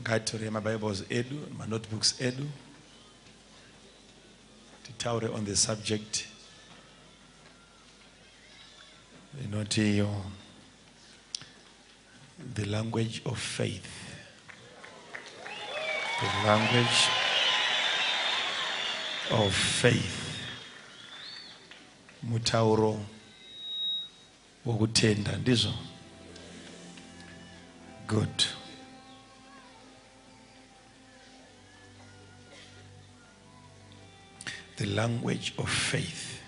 Ngatitore maBibles edu, manotebooks edu, titaure on the subject inoti iyo the language of faith. The language of faith. Mutauro wokutenda ndizvo. Good. The language of faith.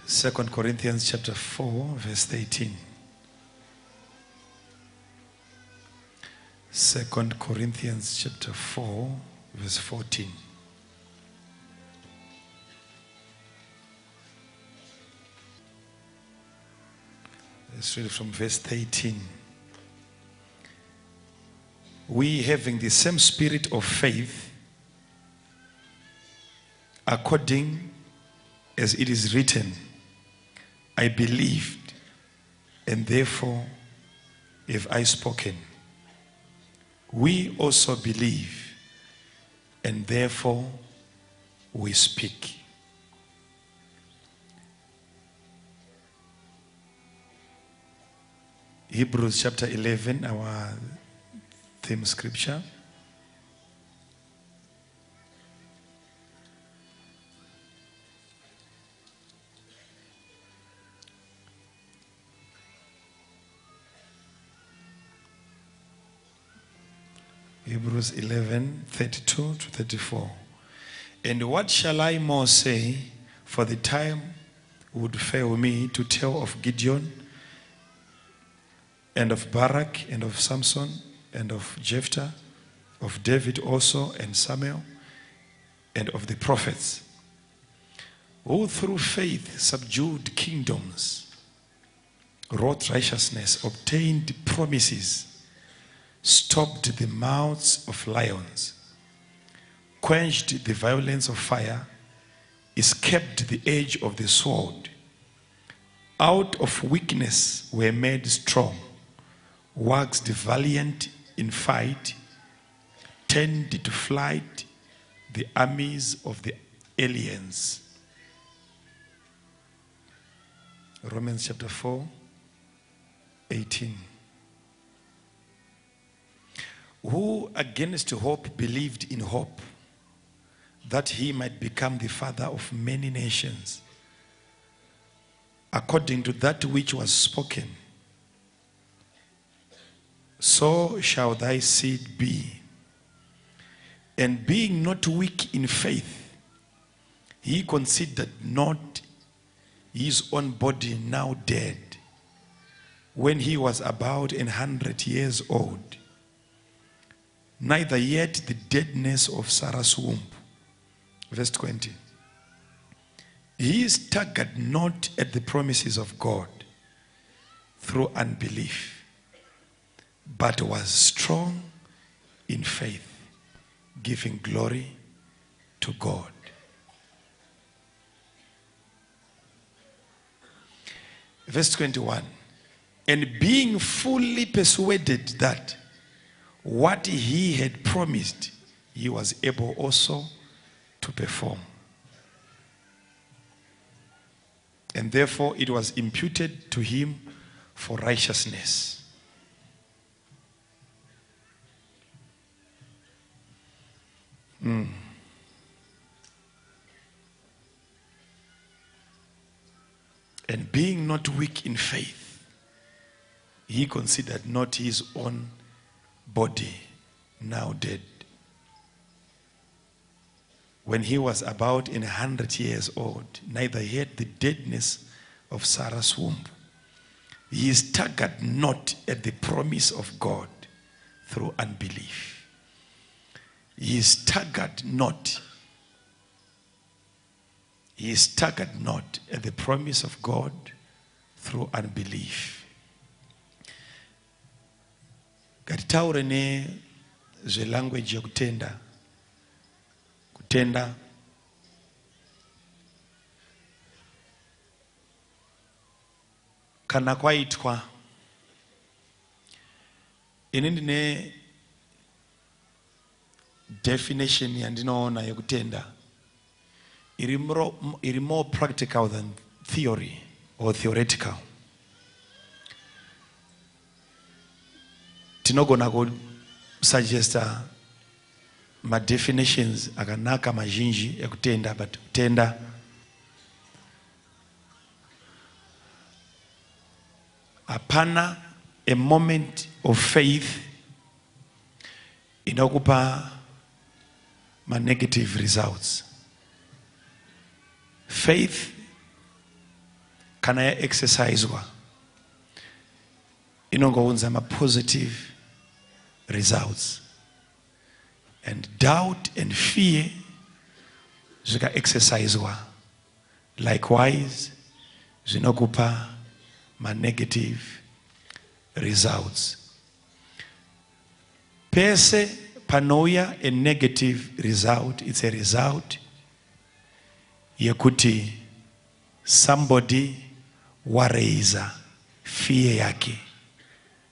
2 Corinthians chapter 4 verse 13. 2 Corinthians chapter 4 verse 14. Let's read from verse 13. We, having the same spirit of faith, according as it is written, I believed, and therefore have I spoken. We also believe, and therefore we speak. Hebrews chapter 11, our theme scripture. Hebrews 11, 32 to 34. And what shall I more say? For the time would fail me to tell of Gideon and of Barak and of Samson and of Jephthah, of David also and Samuel, and of the prophets, who through faith subdued kingdoms, wrought righteousness, obtained promises, stopped the mouths of lions, quenched the violence of fire, escaped the edge of the sword, out of weakness were made strong, waxed valiant in fight, turned to flight the armies of the aliens. Romans chapter 4, 18. Who against hope believed in hope, that he might become the father of many nations, according to that which was spoken, so shall thy seed be. And being not weak in faith, he considered not his own body now dead, when he was about 100 years old, neither yet the deadness of Sarah's womb. Verse 20. He staggered not at the promises of God through unbelief, but was strong in faith, giving glory to God. Verse 21. And being fully persuaded that what he had promised, he was able also to perform. And therefore it was imputed to him for righteousness. And being not weak in faith, he considered not his own body now dead, when he was about 100 years old, neither yet the deadness of Sarah's womb. He staggered not at the promise of God through unbelief. He staggered not. He staggered not at the promise of God through unbelief. Ngatitaure nezvelanguage yekutenda. Kutenda kana kwaitwa, ini ndine Definition yandinoona yekutenda iri, iri more practical than theory or theoretical. Tinogona kusuggesta madefinitions akanaka mazhinji ekutenda, but kutenda hapana a moment of faith inokupa manegative results. Faith kana yaexerciswa inongounza mapositive results, and doubt and fear zvikaexerciswa likewise zvinokupa manegative results. Pese panouya a negative result, it's a result yekuti somebody waraisa fear yake,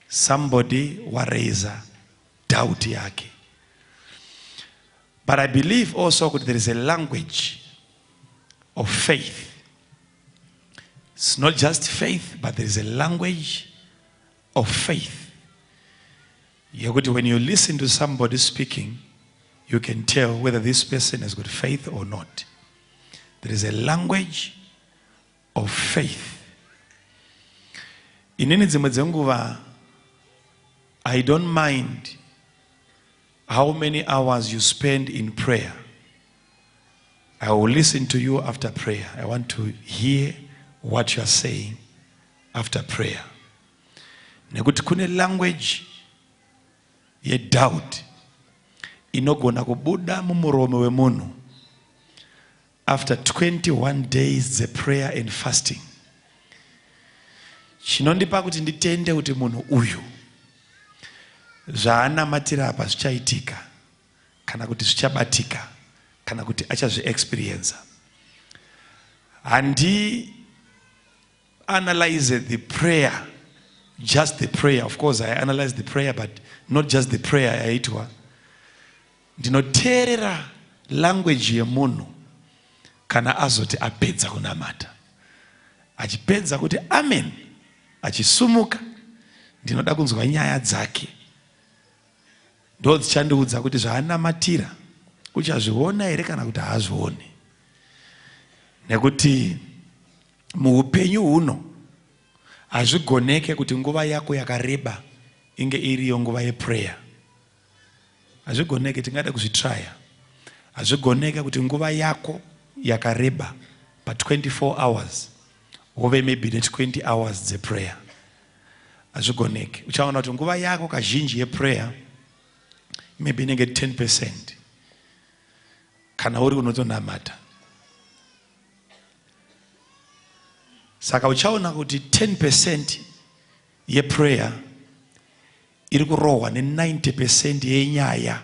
somebody waraisa doubt yake. But I believe also that there is a language of faith. It's not just faith, but there is a language of faith yekuti when you listen to somebody speaking, you can tell whether this person has got faith or not. There is a language of faith. Inini dzimwe dzenguva I don't mind how many hours you spend in prayer. I will listen to you after prayer. I want to hear what you are saying after prayer, nekuti kune language yedoubt inogona kubuda mumuromo wemunhu after 21 days dzeprayer and fasting. Chinondipa kuti nditende kuti munhu uyu zvaanamatira apa zvichaitika, kana kuti zvichabatika, kana kuti achazviexperiensa, handi analyze the prayer, just the prayer. Of course I analyze the prayer, but not just the prayer yaitwa. Ndinoteerera language yemunhu kana azoti apedza kunamata, achipedza kuti amen, achisumuka. Ndinoda kunzwa nyaya dzake, ndo dzichandiudza kuti zvaanamatira uchazviona here kana kuti haazvioni. Nekuti muupenyu huno hazvigoneke kuti nguva yako yakareba inge iriyo nguva yeprayer. Hazvigoneke, tingada kuzvitraya. Hazvigoneke kuti nguva yako yakareba pa24 hours wove maybe ne20 hours dzeprayer. Hazvigoneke. Uchaona kuti nguva yako kazhinji yeprayer maybe inenge 10%, kana uri unotonamata. Saka uchaona kuti 10% yeprayer iri kurohwa ne90% yenyaya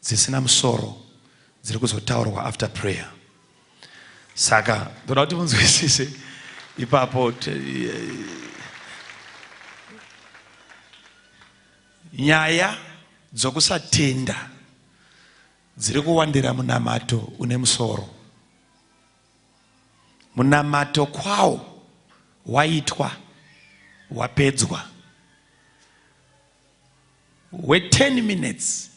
dzisina musoro dziri kuzotaurwa after prayer. Saka ndoda kuti munzwisise ipapo. Nyaya dzokusatenda dziri kuwandira munamato une musoro. Munamato kwawo waitwa, wapedzwa, we10 minutes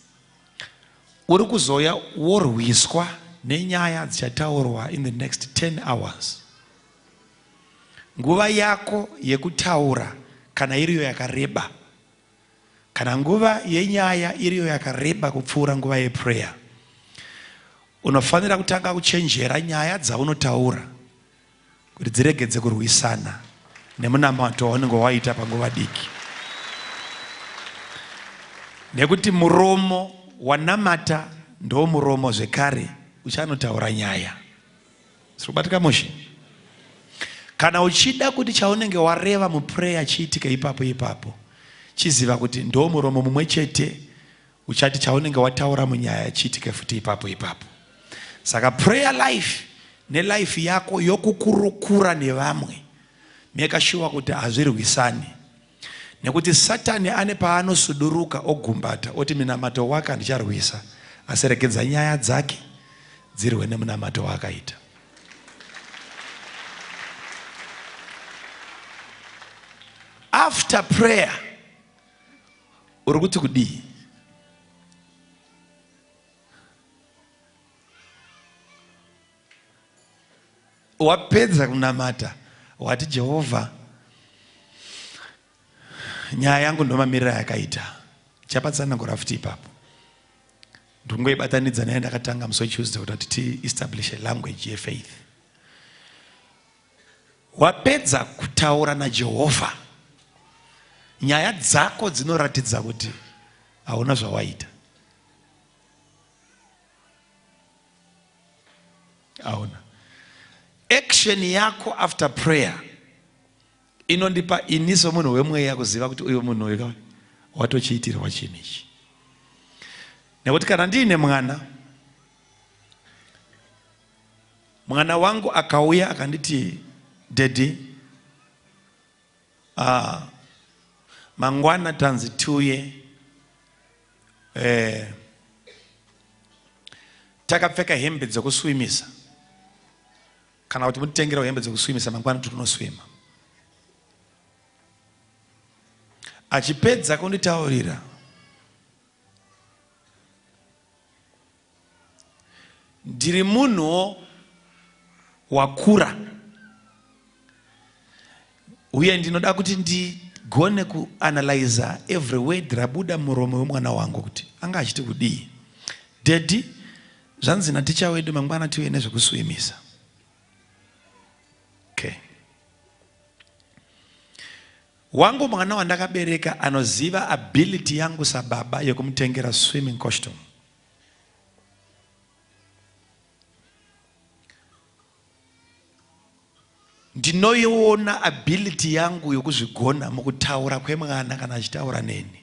uri kuzoya worwiswa nenyaya dzichataurwa in the next 10 hours. Nguva yako yekutaura kana iriyo yakareba, kana nguva yenyaya iriyo yakareba kupfuura nguva yeprayer, unofanira kutanga kuchenjera nyaya dzaunotaura kuti dziregedze kurwisana nemunamato waunenge waita panguva diki, nekuti muromo wanamata ndo muromo zvekare uchanotaura nyaya. Ziri kubatika mushe? Kana uchida kuti chaunenge wareva muprayer chiitike ipapo ipapo, chiziva kuti ndo muromo mumwe chete uchati chaunenge wataura munyaya chiitike futi ipapo ipapo. Saka prayer life nelife yako yokukurukura nevamwe, make sure kuti hazvirwisani, nekuti Satani ane paanosuduruka ogumbata oti minamato wake handicharwisa. Asi regedza nyaya dzake dzirwe nemunamato waakaita. After prayer uri kuti kudii? Wapedza kunamata wati Jehovha nyaya yangu ndomamirira yakaita. Chapatsanangura futi ipapo. Ndingoibatanidza naye ndakatanga musi weTuesday kuti ti establish a language yefaith. Wapedza kutaura naJehovha, nyaya dzako dzinoratidza kuti hauna zvawaita. Hauna. Action yako after prayer inondipa ini somunhu wemweya kuziva kuti uyu munhu uyu watochiitirwa chinhu ichi. Nekuti kana ndiine mwana Mwana wangu akauya akanditi daddy ah, mangwana tanzi tiuye eh, takapfeka hembe dzekuswimisa kana kuti mutitengerewo hembe dzekuswimisa mangwana tiri kunoswima. Achipedza kunditaurira Ndiri munhuwo wakura uye ndinoda kuti ndigone kuanalyza every word rabuda muromo wemwana wangu kuti anga achiti kudii. Daddy, zvanzi naticha wedu mangwana tiuye nezvekuswimisa. Okay. Wangu mwana wandakabereka anoziva ability yangu sababa yekumutengera swimming costume. Ndinoiona ability yangu yokuzvigona mukutaura kwemwana kana achitaura neni.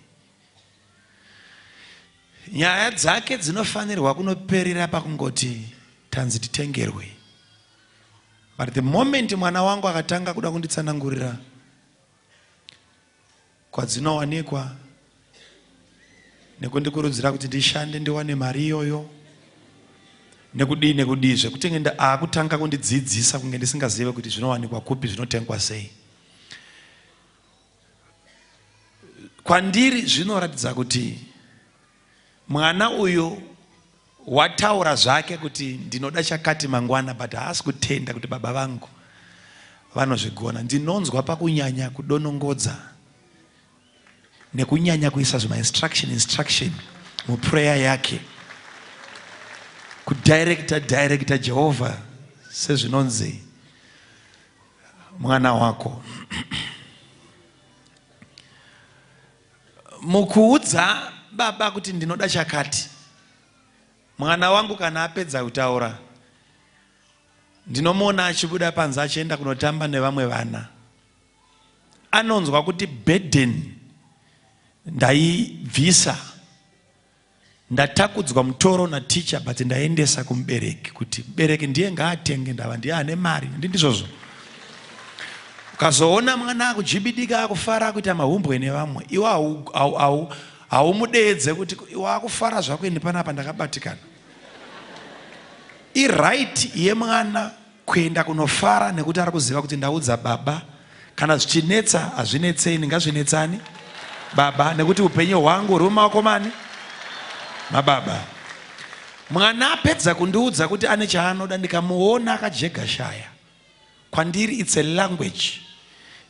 Nyaya dzake dzinofanirwa kunoperera pakungoti tanzi titengerwe. But the moment mwana wangu akatanga kuda kunditsanangurira kwadzinowanikwa nekundikurudzira kuti ndishande ndiwane mari iyoyo nekudii nekudii zvekuti akutanga kundidzidzisa kunge ndisingazive kuti zvinowanikwa kupi zvinotengwa sei kwandiri zvinoratidza kuti mwana uyu Wataura zvake kuti ndinoda chakati mangwana but haasi kutenda kuti baba vangu vanozvigona. Ndinonzwa pakunyanya kudonongodza nekunyanya kuisa zvima instruction instruction muprayer yake kudirector director Jehovah sezvinonzi mwana wako. Mukuudza baba kuti ndinoda chakati, mwana wangu kana apedza kutaura ndinomuona achibuda panze achienda kunotamba nevamwe vana. Anonzwa kuti burden ndaibvisa Ndatakudzwa mutoro nateacher but ndaendesa kumubereki kuti mubereki ndiye ngaatenge ndava ndiye ane mari ndi ndizvozvo ukazoona mwana akujibidika akufara akuita mahumbwe nevamwe iwe haumudeedze kuti iwe akufara zvako ini panapa ndakabatikana iright yemwana Kuenda kunofara nekuti ari kuziva kuti ndaudza baba kana zvichinetsa hazvinetseni ngazvinetsani baba nekuti upenyu hwangu huri mumaoko mani mababa. Mwana apedza kundiudza kuti ane chaanoda ndikamuona akajega shaya kwandiri it's a language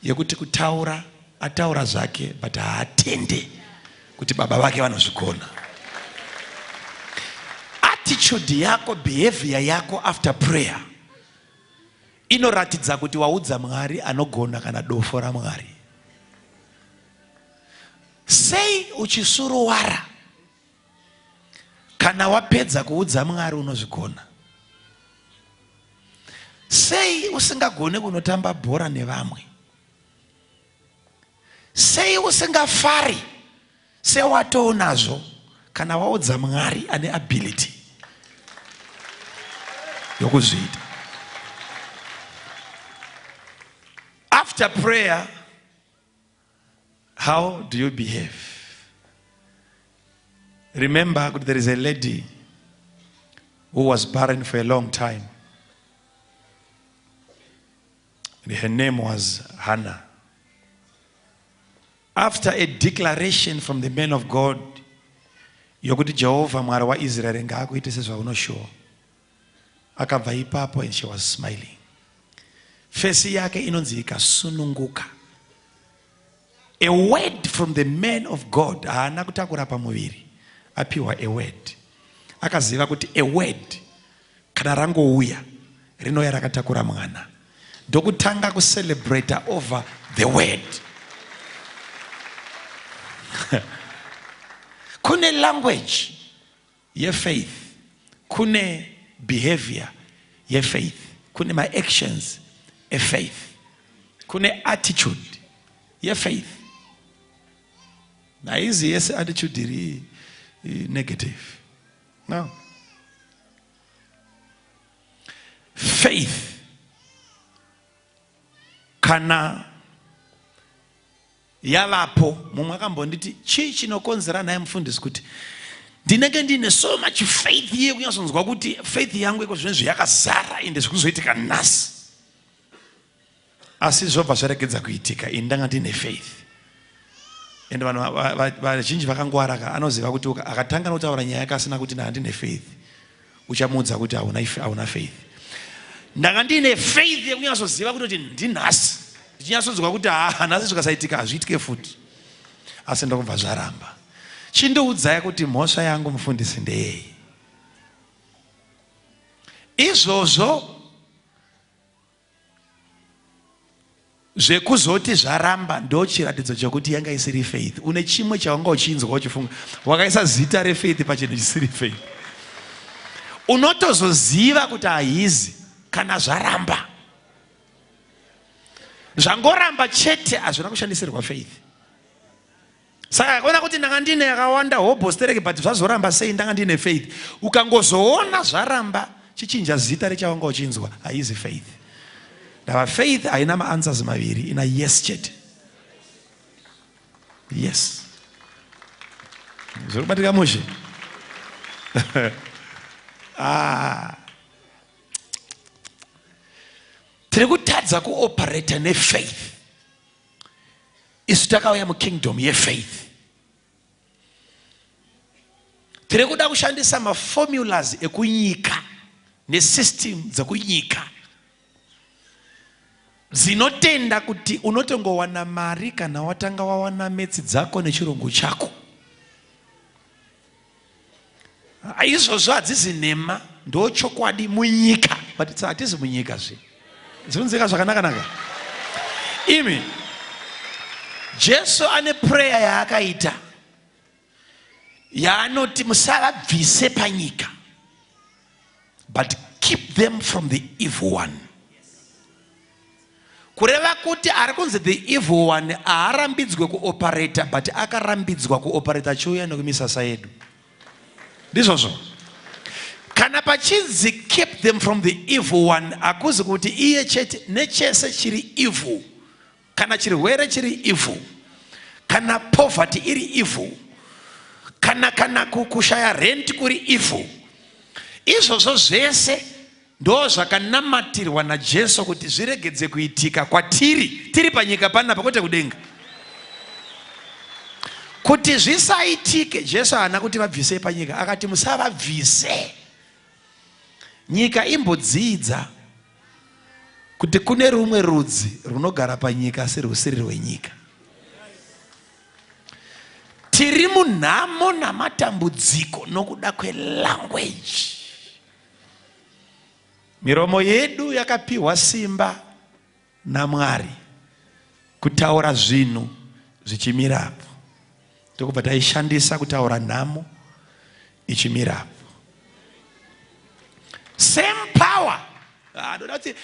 yekuti kutaura ataura zvake but haatende kuti baba vake vanozvigona. Attitude yako, behavior yako after prayer inoratidza kuti waudza Mwari anogona kana dofo raMwari. Sei uchisuruwara kana wapedza kuudza Mwari unozvigona? Sei usingagone kunotamba bhora nevamwe? Sei usingafari sewatoonazvo kana waudza Mwari ane ability yokuzviita? After prayer, how do you behave? Remember there is a lady. who was barren for a long time. And her name was Hannah. After a declaration from the man of God yokuti Jehovha Mwari waIsraeri ngaakuite sezvaunoshuwa, akabva ipapo and she was smiling. Fesi yake inonzi ikasununguka. A word from the man of God, haana kutakura pamuviri, apiwa a word. Akaziva kuti a word kana rangouya rinouya rakatakura mwana. Ndokutanga kucelebrata over the word. Kune language yefaith, kune behavior yefaith, kune maactions efaith, kune attitude yefaith. Haizi yese attitude iri negative. No. Faith kana yavapo, mumwe akambonditi chii chinokonzera nhai mufundisi kuti ndinenge ndiine so much faith iye kunyatsonzwa kuti faith yangu iko zvinezvi yakazara ende zvikuzoitika nhasi, asi zvobva zvaregedza kuitika. Ini ndanga ndiine faith. Ende vanhu vazhinji vakangwara ka, anoziva kuti akatanga nokutaura nyaya yake asina kuti ndanga ndine faith, uchamuudza kuti hauna faith. Ndanga ndiine faith yekunyatsoziva kutoti ndinhasi, ndichinyatsonzwa kuti haa, nhasi zvikasaitika hazviitike futi, asi ndokubva zvaramba. Chindiudzai kuti mhosva yangu mufundisi ndeyei? Izvozvo zvekuzoti zvaramba ndo chiratidzo chekuti yanga isiri faith. Une chimwe chawanga uchinzwa uchifunga, wakaisa zita refaith pachinhu chisiri faith. Unotozoziva kuti haizi kana zvaramba. Zvangoramba chete, hazvina kushandisirwa faith. Saka akaona kuti ndanga ndine yakawanda hobho stereki, but zvazoramba sei? Ndanga ndine faith. Ukangozoona zvaramba, chichinja zita rechawanga uchinzwa, haizi faith. Ndava faith haina maanswers maviri, ina yes chete. Yes. Zviri kubatika mushe? Ah. Tiri kutadza kuoperata nefaith. Isu takauya mukingdom yefaith. Tiri kuda kushandisa maformulas ekunyika nesystem dzekunyika dzinotenda kuti unotongowana mari kana watanga wawana metsi dzako nechirungu chako. Izvozvo hadzizi nhema, ndochokwadi munyika, but hatizi munyika zve. Zvinonzwika zvakanaka-naka imi. Jesu ane prayer yaakaita yaanoti musavabvise panyika, but keep them from the evil one. Kureva kuti ari kunzi the evil one haarambidzwe kuoperata, but akarambidzwa kuoperata achiuya nekumisasa yedu. Ndizvozvo. Kana pachinzi keep them from the evil one, hakuzi kuti iye chete, nechese chiri evil. Kana chirwere chiri evil, kana poverty iri evil, kana kushaya rent kuri evil, izvozvo zvese ndo zvakanamatirwa naJesu kuti zviregedze kuitika kwatiri tiri panyika panapa, kwete kudenga. Kuti zvisaitike, Jesu haana kuti vabvisei panyika, akati musavabvise. Nyika imbodzidza kuti kune rumwe rudzi runogara panyika asi rwusiri rwenyika. Tiri munhamo namatambudziko nokuda kwelanguage. Miromo yedu yakapiwa simba naMwari kutaura zvinhu zvichimirapo, tokubva taishandisa kutaura nhamo ichimirapo. Same power. Ndoda kuti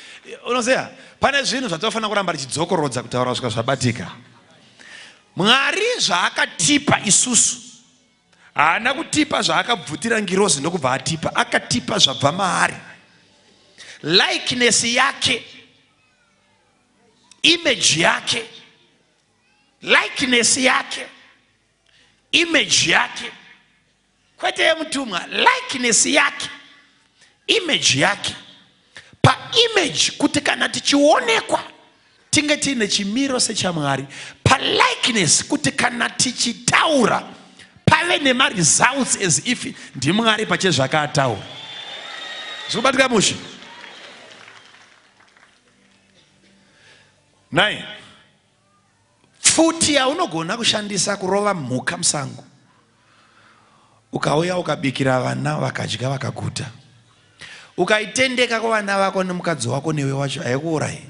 unoziva pane zvinhu zvatinofanira kuramba tichidzokorodza kutaura kusvika zvabatika. Mwari zvaakatipa isusu, haana kutipa zvaakabvutira ngirozi ndokubva atipa, akatipa zvabva maari. Likeness yake, image yake, likeness yake, image yake, kwete yemutumwa, likeness yake. Image yake. Paimage kuti kana tichionekwa tinge tiine chimiro sechaMwari. Palikeness kuti kana tichitaura pave nemaresults as if ndiMwari pachezvakaataura. Zvikubatika mushe. Nai pfuti yaunogona kushandisa kurova mhuka musango ukauya ukabikira vana vakadya vakaguta ukaitendeka kuvana vako nemukadzi wako newe wacho haikuurayi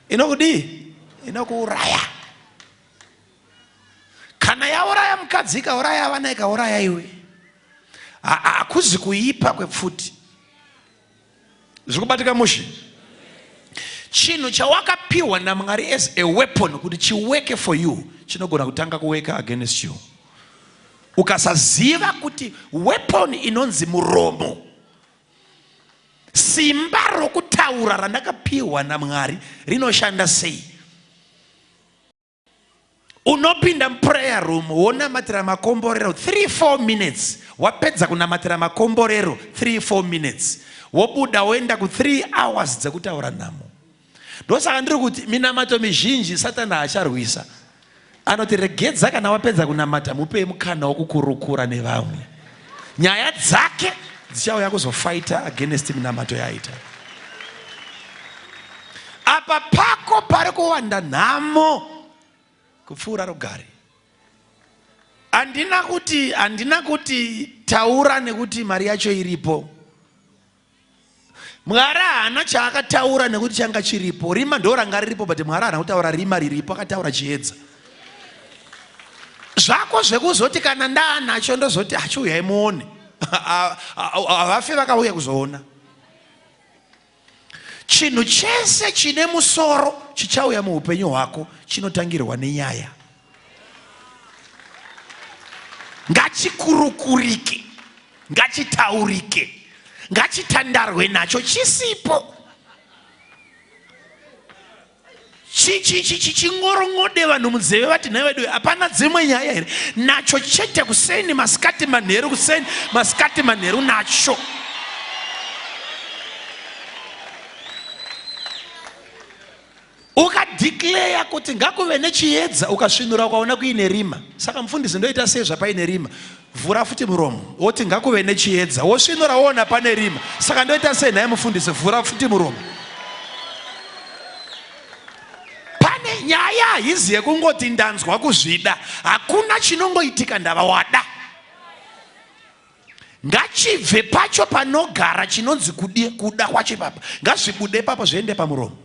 inokudii inokuuraya kana yauraya mukadzi ikauraya vana ikauraya iwe hakuzi kuipa kwepfuti Zvikubatika mushe. Chinhu chawakapiwa naMwari as a weapon kuti chiweke for you chinogona kutanga kuweka against you. Ukasaziva kuti weapon inonzi muromo, simba rokutaura randakapiwa naMwari rinoshanda sei? Unopinda muprayer room wonamatira makomborero 3 4 minutes, wapedza kunamatira makomborero 3 4 minutes, wobuda woenda ku 3 hours dzekutaura nhamo. Ndosaka ndiri kuti minamato mizhinji Satani haacharwisa. Anoti regedza kana wapedza kunamata mupei mukana wokukurukura nevamwe. Nyaya dzake dzichauya kuzofighta against minamato yaaita. Apa pako pari kuwanda nhamo kupfuura rugare. Handina kuti handina kuti taura nekuti mari yacho iripo. Mwari haana chaakataura nekuti changa chiripo. Rima ndo ranga riripo but Mwari haana kutaura rima riripo, akataura chiedza. Zvako zvekuzoti kana ndaanacho ndozoti achiuyai muone. Havafe vakauya kuzoona. Chinhu chese chine musoro chichauya muupenyu hwako chinotangirwa nenyaya. Ngachikurukurike, ngachitaurike, ngachitandarwe nacho chisipo. Chingorongode vanhu munzeve vati nhai vedu hapana dzimwe nyaya here? Nacho chete kuseni masikati manheru kuseni masikati manheru nacho. Ukadeclare kuti ngakuve nechiedza ukasvinura ukaona kuine rima. Saka mufundisi ndoita sei zvapaine rima? Vhura futi muromo woti ngakuve nechiedza wosvinura woona pane rima. Saka ndoita sei nhai mufundisi? Vhura futi muromo. Pane nyaya haizi yekungoti ndanzwa kuzvida. Hakuna chinongoitika ndava wada. Ngachibve pacho panogara chinonzi kuda kwacho ipapa. Ngazvibude ipapo zviende pamuromo.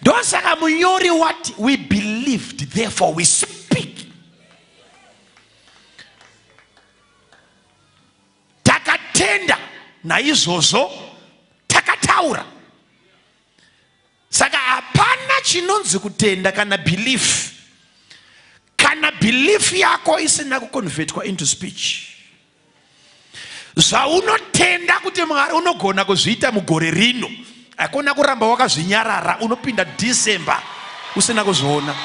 Ndosaka munyori wati we believed therefore we speak. Takatenda naizvozvo takataura. Saka hapana chinonzi kutenda kana belief kana belief yako isina kuconvertwa into speech. Zvaunotenda kuti Mwari unogona kuzviita mugore rino, hakuna kuramba wakazvinyarara, unopinda December usina kuzviona.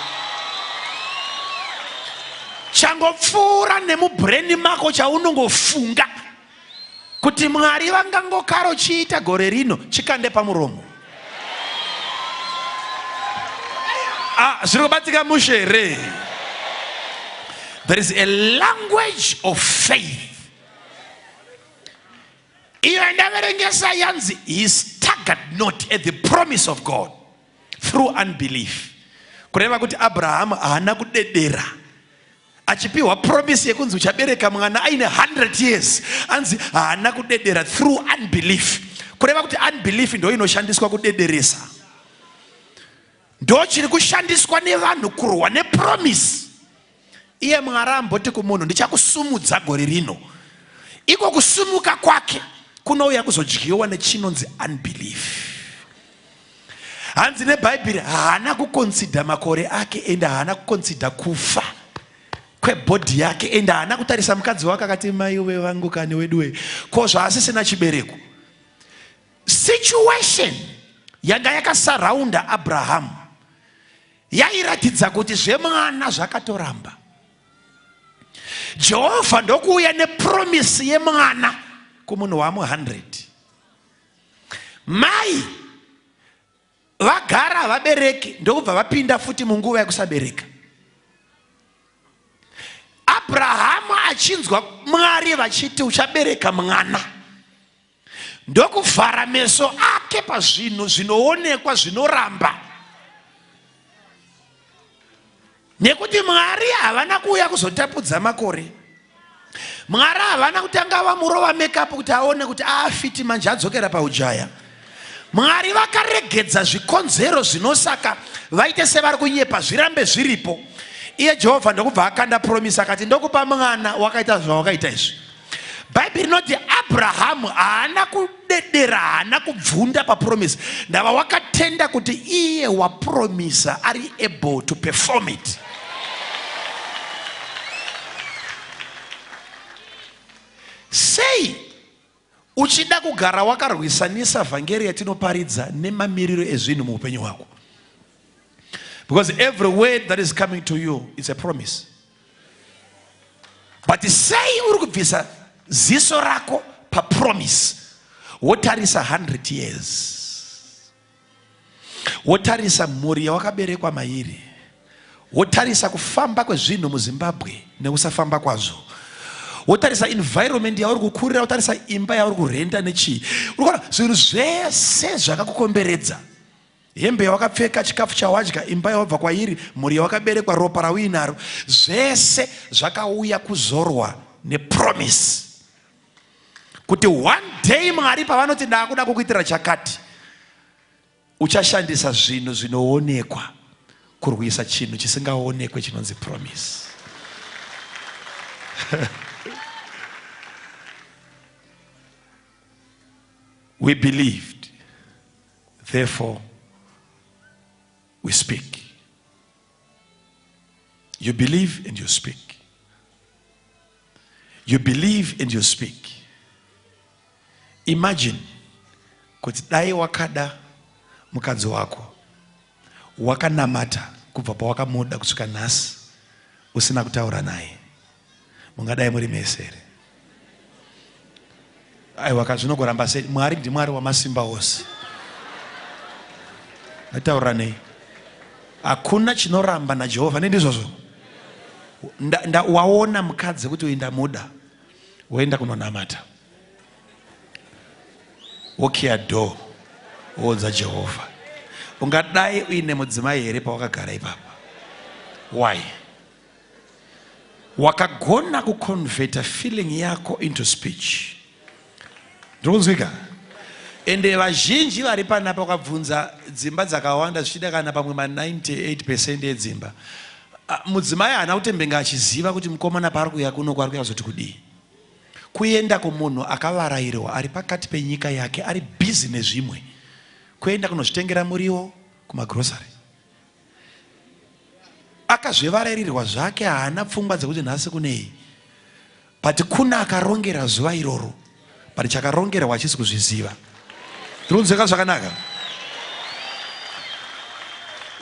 Changopfuura nemubrain mako chaunongofunga kuti Mwari vangangokaro chiita gore rino, chikande pamuromo. Ah, zviri kubatika mushe here? There is a language of faith. Iyo yandaverengesa yanzi he staggered not at the promise of God through unbelief. Kureva kuti Abraham haana kudedera achipiwa promise yekunzi uchabereka mwana aine 100 years, anzi haana kudedera through unbelief. Kureva kuti unbelief ndo inoshandiswa kudederesa, ndo chiri kushandiswa nevanhu kurwa nepromise. Iye Mwari amboti kumunhu ndichakusumudza gore rino, iko kusumuka kwake kunouya kuzodyiwa nechinonzi unbelief. Hanzi neBhaibheri haana kukonsida makore ake ende haana kukonsida kufa kwebhodhi yake ende haana kutarisa mukadzi wake akati maiwe vangu kani weduwe ko zvaasisina chibereko. Situation yanga yakasaraunda Abrahamu yairatidza kuti zvemwana zvakatoramba. Jehovha ndokuuya nepromisi yemwana kumunhu wamu 100. Mai vagara havabereki ndokubva vapinda futi munguva yekusabereka. Abrahamu achinzwa Mwari vachiti uchabereka mwana ndokuvhara meso ake pazvinhu zvinoonekwa zvinoramba nekuti Mwari havana kuuya kuzotapudza makore. Mwari havana kutanga vamurova makeup kuti aone kuti aafiti manje adzokera paujaya. Mwari vakaregedza zvikonzero zvinosaka vaite sevari kunyepa zvirambe zviripo. Iye Jehovha ndokubva akanda promise akati ndokupa mwana wakaita zvawakaita izvi. Bhaibheri rinoti Abrahamu haana kudedera, haana kubvunda papromise. Ndava wakatenda kuti iye wapromisa ari able to perform it. Sei uchida kugara wakarwisanisa vhangeri yatinoparidza nemamiriro ezvinhu muupenyu hwako? Because every word that is coming to you is a promise. But sei uri kubvisa ziso rako papromise wotarisa 100 years wotarisa mhuri yawakaberekwa mairi wotarisa kufamba kwezvinhu muZimbabwe nekusafamba kwazvo wotarisa environment yauri kukurira wotarisa imba yauri kurenda nechii urikuona zvinhu zvese zvakakukomberedza hembe yawakapfeka chikafu chawadya imba yawabva kwairi mhuri yawakaberekwa ropa rauinaro zvese zvakauya kuzorwa nepromise kuti one day Mwari pavanoti ndakuda kukuitira chakati uchashandisa zvinhu zvinoonekwa kurwisa chinhu chisingaonekwe chinonzi promise. We believed, therefore we speak. You believe and you speak. You believe and you speak. Imagine kuti dai wakada mukadzi wako wakanamata kubva pawakamuda kusvika nhasi usina kutaura naye, mungadai muri mese here? Aiwa ka zvinogoramba sei? Mwari ndiMwari wamasimba ose. Ataura nei? Hakuna chinoramba naJehovha. Nendizvozvo. Waona mukadzi kuti uyu ndamuda, woenda kunonamata, wokiya door, woudza Jehovha. Ungadai uine mudzimai here pawakagara ipapa? Why? Wakagona kuconverta feeling yako into speech. Ndirikunzwika? Ende vazhinji vari panapa ukabvunza dzimba dzakawanda zvichida kana pamwe ma 98 percent edzimba, mudzimai haana kutembenga achiziva kuti mukomana paari kuuya kuno kwaari kuuya kuzoti kudii. Kuenda kumunhu akavarairwa ari pakati penyika yake ari busy nezvimwe, kuenda kunozvitengera muriwo kumagrocery. Akazvivarairirwa zvake haana pfungwa dzekuti nhasi kunei but kuna akarongera zuva iroro but chakarongerwa hachisi kuzviziva. Tirikunzweka zvakanaka?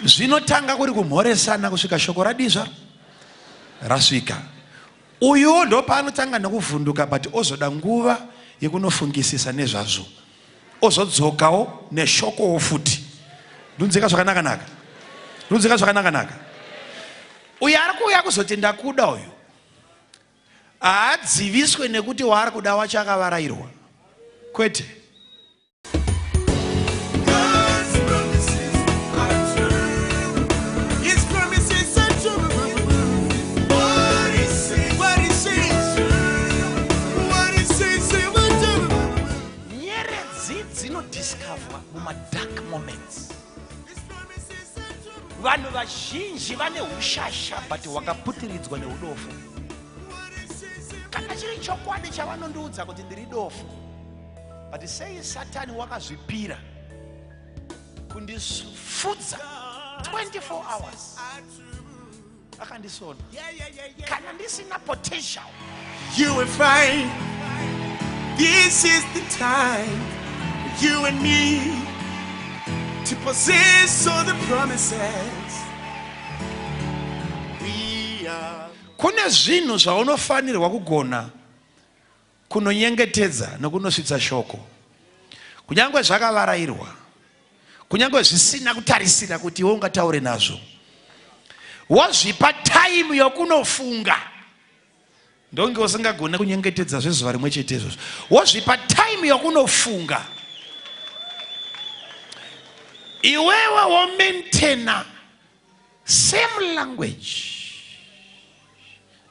Zvinotanga kuri kumhoresana kusvika shoko radii zvaro rasvika. Uyuwo ndopaanotanga nekuvhunduka but ozoda nguva yekunofungisisa nezvazvo ozodzokawo neshokowo futi. Ndunzika zvakanaka naka. Ndunzika zvakanaka naka. Uyu ari kuuya kuzoti ndakuda uyu haadziviswe nekuti waari kuda wacho akavarairwa kwete. Nyeredzi dzinodiscoverwa mumadark moments. Vanhu vazhinji vane ushasha but hwakaputiridzwa neudofo. Kana chiri chokwadi chavanondiudza kuti ndiri dofo, but sei Satani wakazvipira kundifudza 24 hours akandisona kana ndisina potential? You will find this is the time you and me to possess all the promises we are. Kune zvinhu zvaunofanirwa kugona kunonyengetedza nokunosvitsa shoko, kunyange zvakavarairwa, kunyange zvisina kutarisira kuti iwe ungataure nazvo. Wozvipa taimu yokunofunga. Ndonge usingagone kunyengetedza zvezuva rimwe chete izvozvo. Wozvipa time yokunofunga. Iwewe womaintaina same language.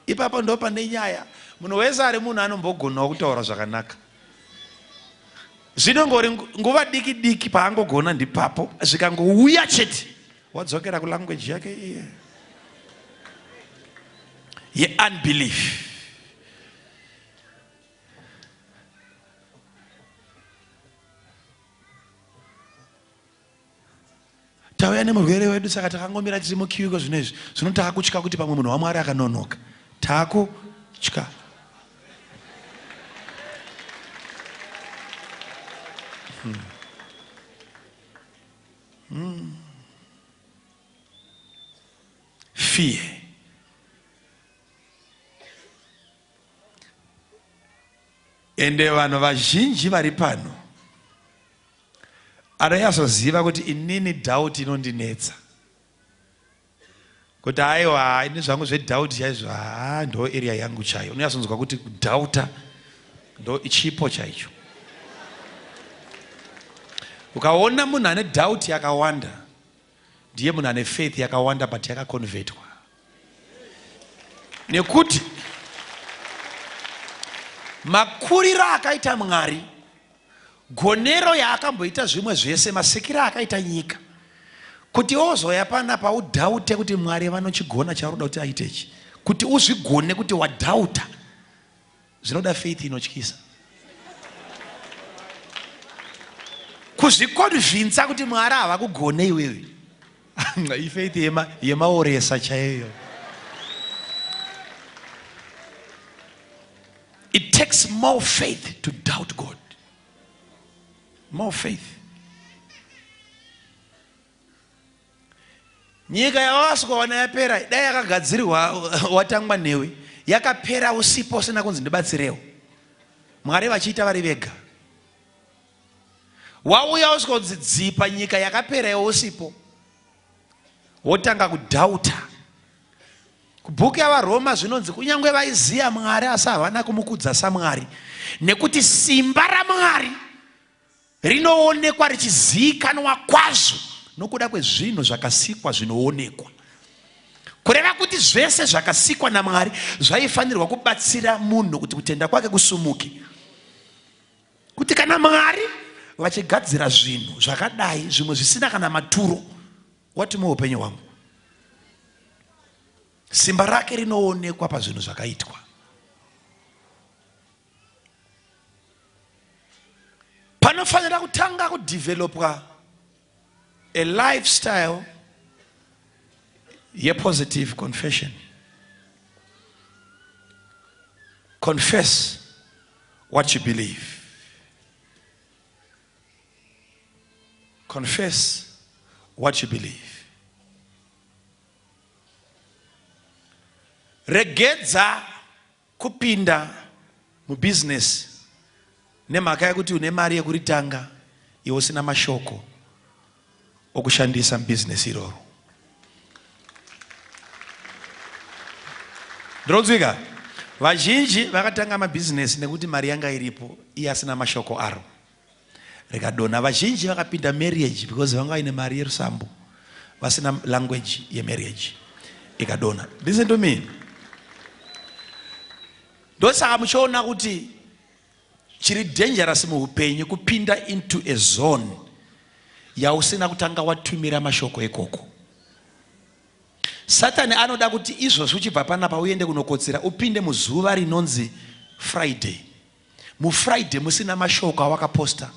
Ipapo ndo pane nyaya. Munhu wese ari munhu anombogonawo kutaura zvakanaka. Zvinongori nguva diki diki paangogona ndipapo zvikangouya chete wadzokera kulanguage yake iye yeunbelief. Tauya nemurwere wedu saka takangomira tiri mukiu iko zvino izvi zvino taakutya kuti pamwe munhu waMwari akanonoka taakutya. Fear. Ende vanhu vazhinji vari pano anonyatsoziva kuti inini doubt inondinetsa kuti aiwa ini zvangu zvedoubt chaizvo haa ndo area yangu chaiyo. Unonyatsonzwa kuti kudhauta ndo chipo chaicho. Ukaona munhu ane doubt yakawanda ndiye munhu ane faith yakawanda but yakaconvertwa, nekuti makuriro akaita Mwari, gonero yaakamboita zvimwe zvese, masikiro akaita nyika, kuti ozoya panapa udhaute kuti Mwari vanochigona chauri kuti aite ichi, kuti uzvigone kuti wadhauta, zvinoda faith inotyisa. Kuzvikonvinsa kuti Mwari havakugone iwewe, ifaith yemaoresa chaiyo. It takes more faith to doubt God. More faith. Nyika yawasvikowana yapera, dai yakagadzirwa watangwa newe, yakapera usipo usina kunzi ndibatsirewo. Mwari vachiita vari vega. Wauya usvikonzi dzipa nyika yakapera iwe usipo. Wotanga kudhauta. Kubhuku yaVaRoma zvinonzi kunyange vaiziva Mwari asi havana kumukudza saMwari, nekuti simba raMwari rinoonekwa richizivikanwa kwazvo nokuda kwezvinhu zvakasikwa zvinoonekwa. Kureva kuti zvese zvakasikwa naMwari zvaifanirwa kubatsira munhu kuti kutenda kwake kusumuke. Kuti kana Mwari vachigadzira zvinhu zvakadai, zvimwe zvisina kana maturo, wati muupenyu hwangu simba rake rinoonekwa pazvinhu zvakaitwa. Panofanira kutanga kudevelopwa a lifestyle yepositive confession. Confess what you believe. Confess what you believe. Regedza kupinda mubusiness nemhaka yekuti une mari yekuritanga iwe usina mashoko okushandisa mubusiness iroro. Ndinonzwika? Vazhinji vakatanga mabhizinesi nekuti mari yanga iripo iye asina mashoko aro rikadonha. Vazhinji vakapinda marriage because vanga vaine mari yerusambo vasina language yemarriage ikadonha. Listen to me. Ndosaka muchiona kuti chiri dangerous muupenyu kupinda into a zone yausina kutanga watumira mashoko ikoko. Satani anoda kuti izvozvi uchibva panapa uende kunokotsira upinde muzuva rinonzi Friday. MuFriday musina mashoko awakaposta.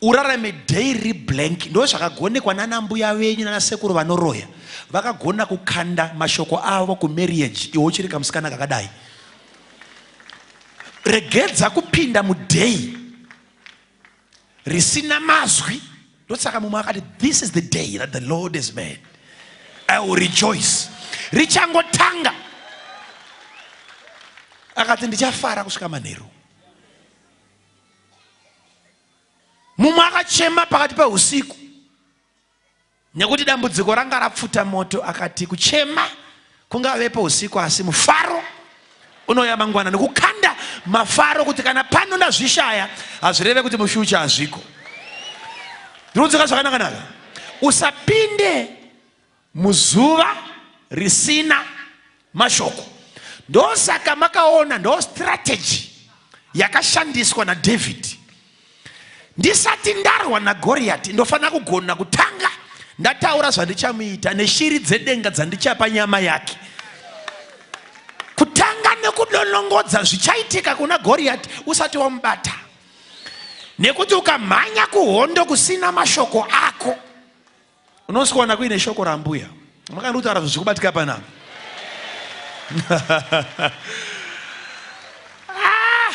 Urarame day riri blank. Ndo zvakagonekwa nana mbuya venyu nana sekuru vanoroya. Vakagona kukanda mashoko avo kumarriage iwe uchiri kamusikana kakadai. Regedza kupinda muday risina mazwi. Ndosaka mumwe akati this is the day that the Lord has made. I will rejoice. Richangotanga akati ndichafara kusvika manheru. Mumwe akachema pakati peusiku nekuti dambudziko ranga rapfuta moto, akati kuchema kungavepo usiku asi mufaro unouya mangwana, nekukanda mafaro kuti kana pano ndazvishaya hazvireve kuti mufuture hazviko. Ndinodzika zvakanaka naka, usapinde muzuva risina mashoko. Ndosaka makaona ndo strategy yakashandiswa naDavid. Ndisati ndarwa naGoriati ndofanira kugona kutanga ndataura zvandichamuita neshiri dzedenga dzandichapa nyama yake. Kutanga nekudonongodza zvichaitika kuna Goriati usati wamubata, nekuti ukamhanya kuhondo kusina mashoko ako unosikuwana kuine shoko rambuya. Makandi kutaura zvinhu zvikubatika panapa. Ah,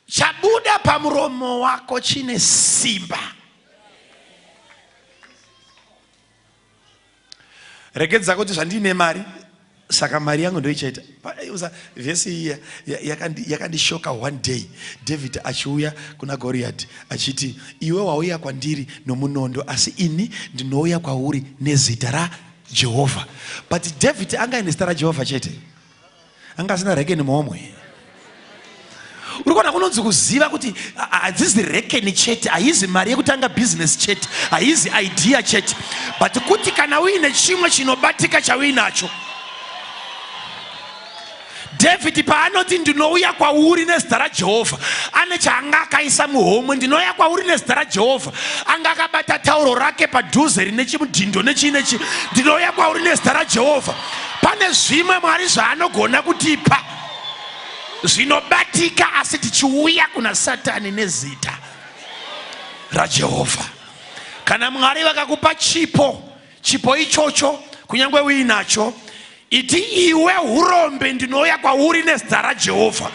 chabuda pamuromo wako chine simba. Regedza kuti zvandine mari saka mari yangu ndoichaita. Vhesi iya yakandishoka one day, David achiuya kuna Goriati achiti, iwe wauya kwandiri nomunondo asi ini ndinouya kwauri nezita raJehovha. But David anga aine zita raJehovha chete, anga asina rekeni muhomwe. Uri kuona kunonzi kuziva kuti hadzizi rekeni chete, haizi mari yekutanga bhizinesi chete, haizi idea chete, but kuti kana uine chimwe chinobatika chauinacho. David paanoti ndinouya kwauri nezita raJehovha, ane chaanga akaisa muhomwe. Ndinouya kwauri nezita raJehovha, anga akabata tauro rake padhuze rine chimudhindo nechii nechi. Ndinouya kwauri nezita raJehovha. Pane zvimwe Mwari zvaanogona kutipa zvinobatika, asi tichiuya kuna Satani nezita raJehovha. Kana Mwari vakakupa chipo, chipo ichocho kunyange uinacho, iti iwe urombe, ndinouya kwauri nezita raJehovha,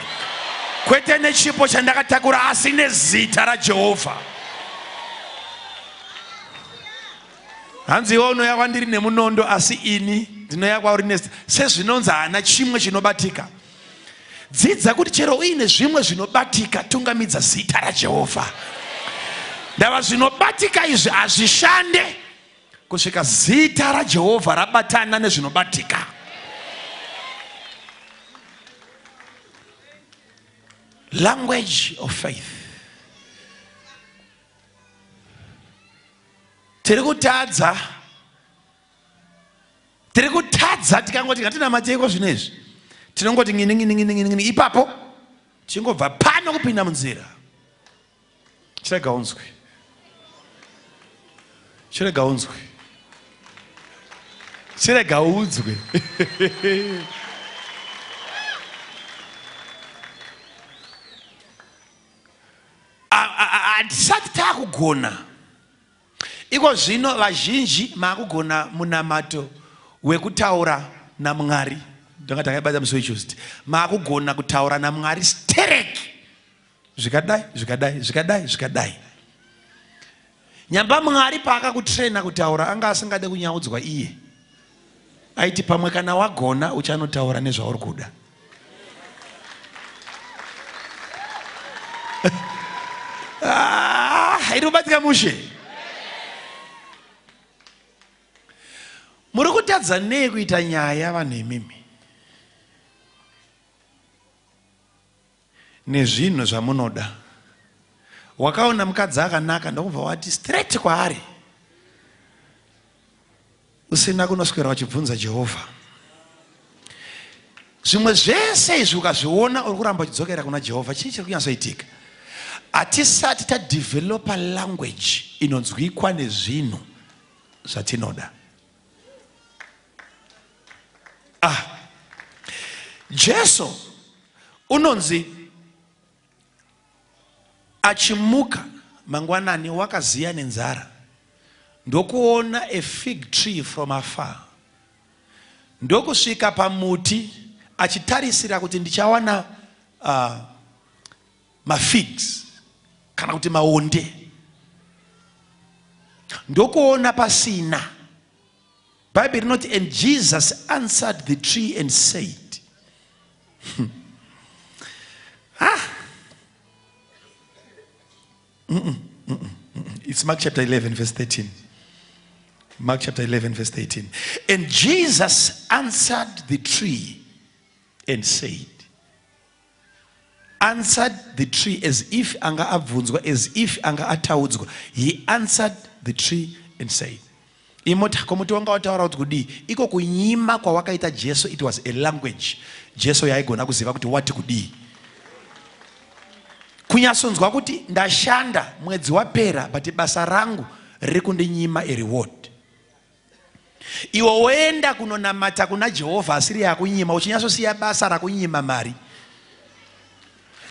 kwete nechipo chandakatakura, asi nezita raJehovha. Hanzi iwe unouya kwandiri nemunondo, asi ini ndinouya kwauri nezita. Sezvinonzi haana chimwe chinobatika. Dzidza kuti chero uine zvimwe zvinobatika, tungamidza zita raJehovha. Ndava zvinobatika izvi hazvishande kusvika zita raJehovha rabatana nezvinobatika. Language of faith. Tiri kutadza, tiri kutadza tikangoti ngatinamateko zvino izvi, tinongoti ngini ngini ngini ngini ngini ipapo chingobva pano kupinda munzira. Chirega unzwe, chirega unzwe, chirega unzwe. Hatisati taakugona iko zvino. Vazhinji maakugona munamato wekutaura naMwari. Ndanga takaibata musi weTuesday. Maakugona kutaura naMwari stereki, zvikadai zvikadai zvikadai zvikadai. Nyamba Mwari paakakutrena kutaura anga asingade kunyaudzwa iye, aiti pamwe kana wagona uchanotaura nezvauri kuda. Ah, iri kubatika mushe. Muri kutadza nei kuita nyaya vanhu imimi nezvinhu zvamunoda? Wakaona mukadzi akanaka ndokubva wati straight kwaari, usina kunoswera uchibvunza Jehovha. Zvimwe zvese izvi ukazviona uri kuramba uchidzokera kuna Jehovha, chii chiri kunyatsoitika? Hatisati tadevelopa language inonzwikwa nezvinhu zvatinoda. Ah, Jesu unonzi achimuka mangwanani wakaziya nenzara, ndokuona a fig tree from afar, ndokusvika pamuti achitarisira kuti ndichawana mafigs kana kuti maonde, ndokuona pasina. Bhaibheri rinoti and Jesus answered the tree and said. Ah. Mm -mm. It's Mark chapter 11 verse 13. Mark chapter 11 verse 13. And Jesus answered the tree and said. Answered the tree as if anga abvunzwa, as if anga ataudzwa. He answered the tree and said. Imoti ko muti wanga wataura kuti kudii? Iko kunyima kwawakaita Jesu, it was a language. Jesu yaigona kuziva kuti wati kudii. Kunyatsonzwa kuti ndashanda mwedzi wapera but basa rangu riri kundinyima a reward. Iwe woenda kunonamata kuna Jehovha asiri yakunyima uchinyatsosiya basa rakunyima mari.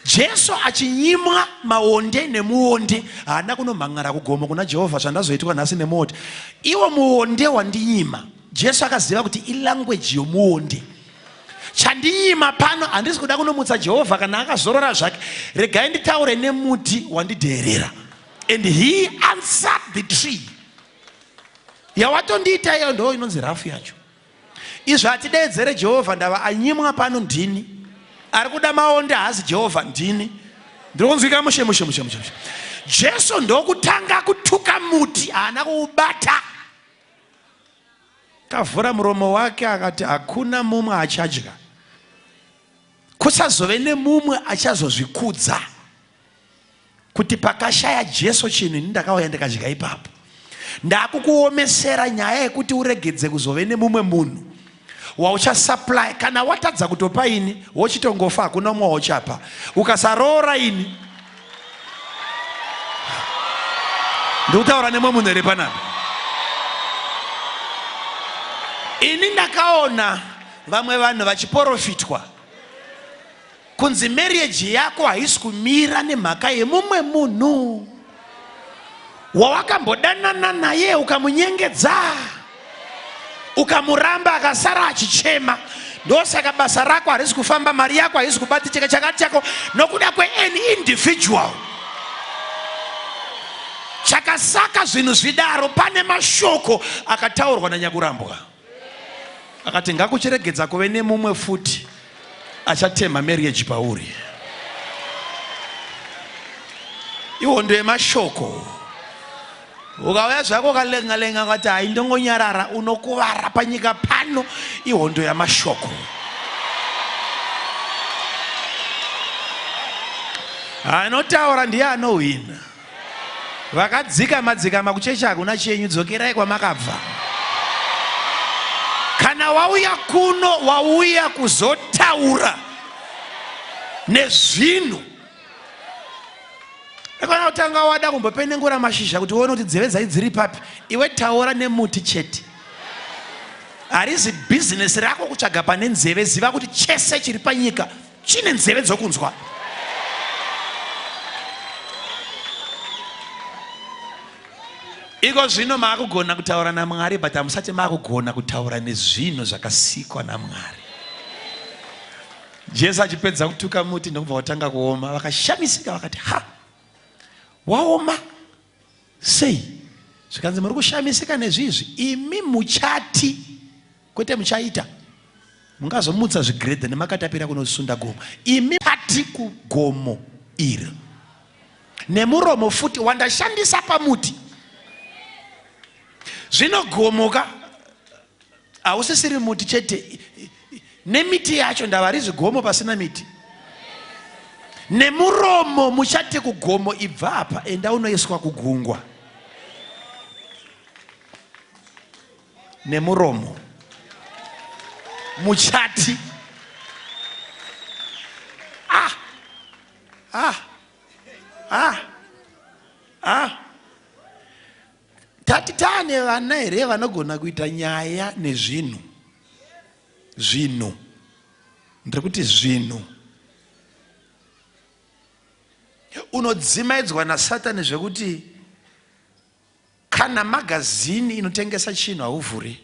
Jesu achinyimwa maonde nemuonde haana kunomhan'ara kugomo kuna Jehovha zvandazoitwa nhasi nemuonde. Iwo muonde wandinyima. Jesu akaziva kuti ilanguage yomuonde. Chandinyima pano handisi kuda kunomutsa Jehovha kana akazorora zvake. Regai nditaure nemuti wandidheerera. And he answered the tree. Yawatondiita iyo ndo inonzi rafu yacho. Izvo hatideedzere Jehovha ndava anyimwa pano ndini. Ari kuda maonde haasi Jehovha ndini. Ndiri kunzwika mushe mushe mushe mushe. Jesu ndokutanga kutuka muti haana kuubata. Kavhura muromo wake akati hakuna mumwe achadya. Kusazove nemumwe achazozvikudza. Kuti pakashaya Jesu chinhu ini ndakauya ndikadya ipapo. Ndakukuomesera nyaya yekuti uregedze kuzove nemumwe munhu wauchasupply. Kana watadza kutopa ini wochitongofa, hakuna umwe wauchapa. Ukasaroora ini, ndikutaura nemumwe munhu here panapa? Ini ndakaona vamwe vanhu vachiporofitwa kunzi marriage yako haisi kumira nemhaka yemumwe munhu wawakambodanana naye ukamunyengedza ukamuramba akasara achichema, ndosaka basa rako harisi kufamba, mari yako haisi kubatika, chakati chako nokuda kwean individual. Chakasaka zvinhu zvidaro, pane mashoko akataurwa nanyakurambwa akati ngakuchiregedza kuve nemumwe futi achatemha marriage pauri. Ihondo yemashoko. Ukauya zvako ukalenga lenga ukati hai ndongonyarara, unokuvara panyika pano. Ihondo yamashoko. Anotaura ndiye anohwina. Vakadzika madzikama kuchechi hakuna chenyu, dzokerai kwamakabva. Kana wauya kuno wauya kuzotaura nezvinhu. Ekona kutanga wada kumbopenengura mashizha kuti uone kuti nzeve dzai dziri papi. Iwe taura nemuti chete. Harizi bhizinesi rako kutsvaga pane nzeve. Ziva kuti chese chiri panyika chine nzeve dzokunzwa. Iko zvino maakugona kutaura naMwari, but hamusati maakugona kutaura nezvinhu zvakasikwa naMwari. Jesu achipedza kutuka muti ndokubva watanga kuoma, vakashamisika vakati, ha, waoma sei? Zvikanzi, muri kushamisika nezvizvi imi muchati, kwete muchaita. Mungazomutsa zvigredha nemakatapira kunosunda gomo, imi pati kugomo iri nemuromo futi wandashandisa pamuti. Zvino gomoka hausisiri muti chete, nemiti yacho ndava rizi gomo pasina miti. Nemuromo muchati kugomo, ibva apa enda unoiswa kugungwa. Nemuromo muchati ah, ah, ah, ah. Tati taane vana here vanogona kuita nyaya nezvinhu? Zvinhu, ndiri kuti zvinhu. Unodzimaidzwa naSatani zvekuti kana magazini inotengesa chinhu hauvhuri,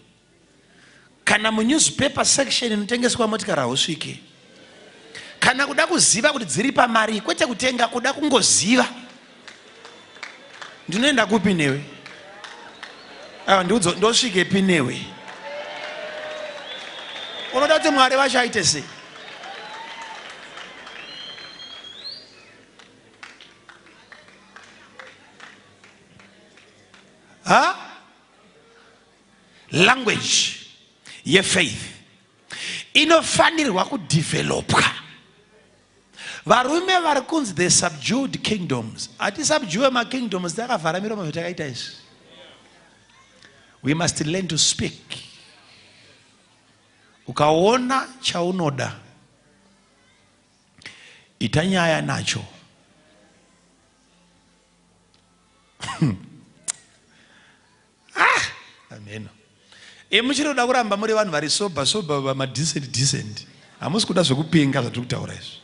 kana munewspaper section inotengeswa motikari hausviki, kana kuda kuziva kuti dziri pamari, kwete kutenga, kuda kungoziva. Ndinoenda kupi newe? Aiwa, ndiudzo, ndosvikepi newe? Unoda kuti Mwari vacho aite sei? Ha? Language yefaith inofanirwa kudevelopwa. Varume vari kunzi the subdued kingdoms, hatisubdue makingdoms takavhara miromo zvatakaita izvi. We must learn to speak. Ukaona chaunoda ita nyaya nacho. Ah, ameno. Muchiri kuda kuramba muri vanhu vari sober sober, vamadecent decent. Hamusi kuda zvekupenga zvatiri kutaura izvi.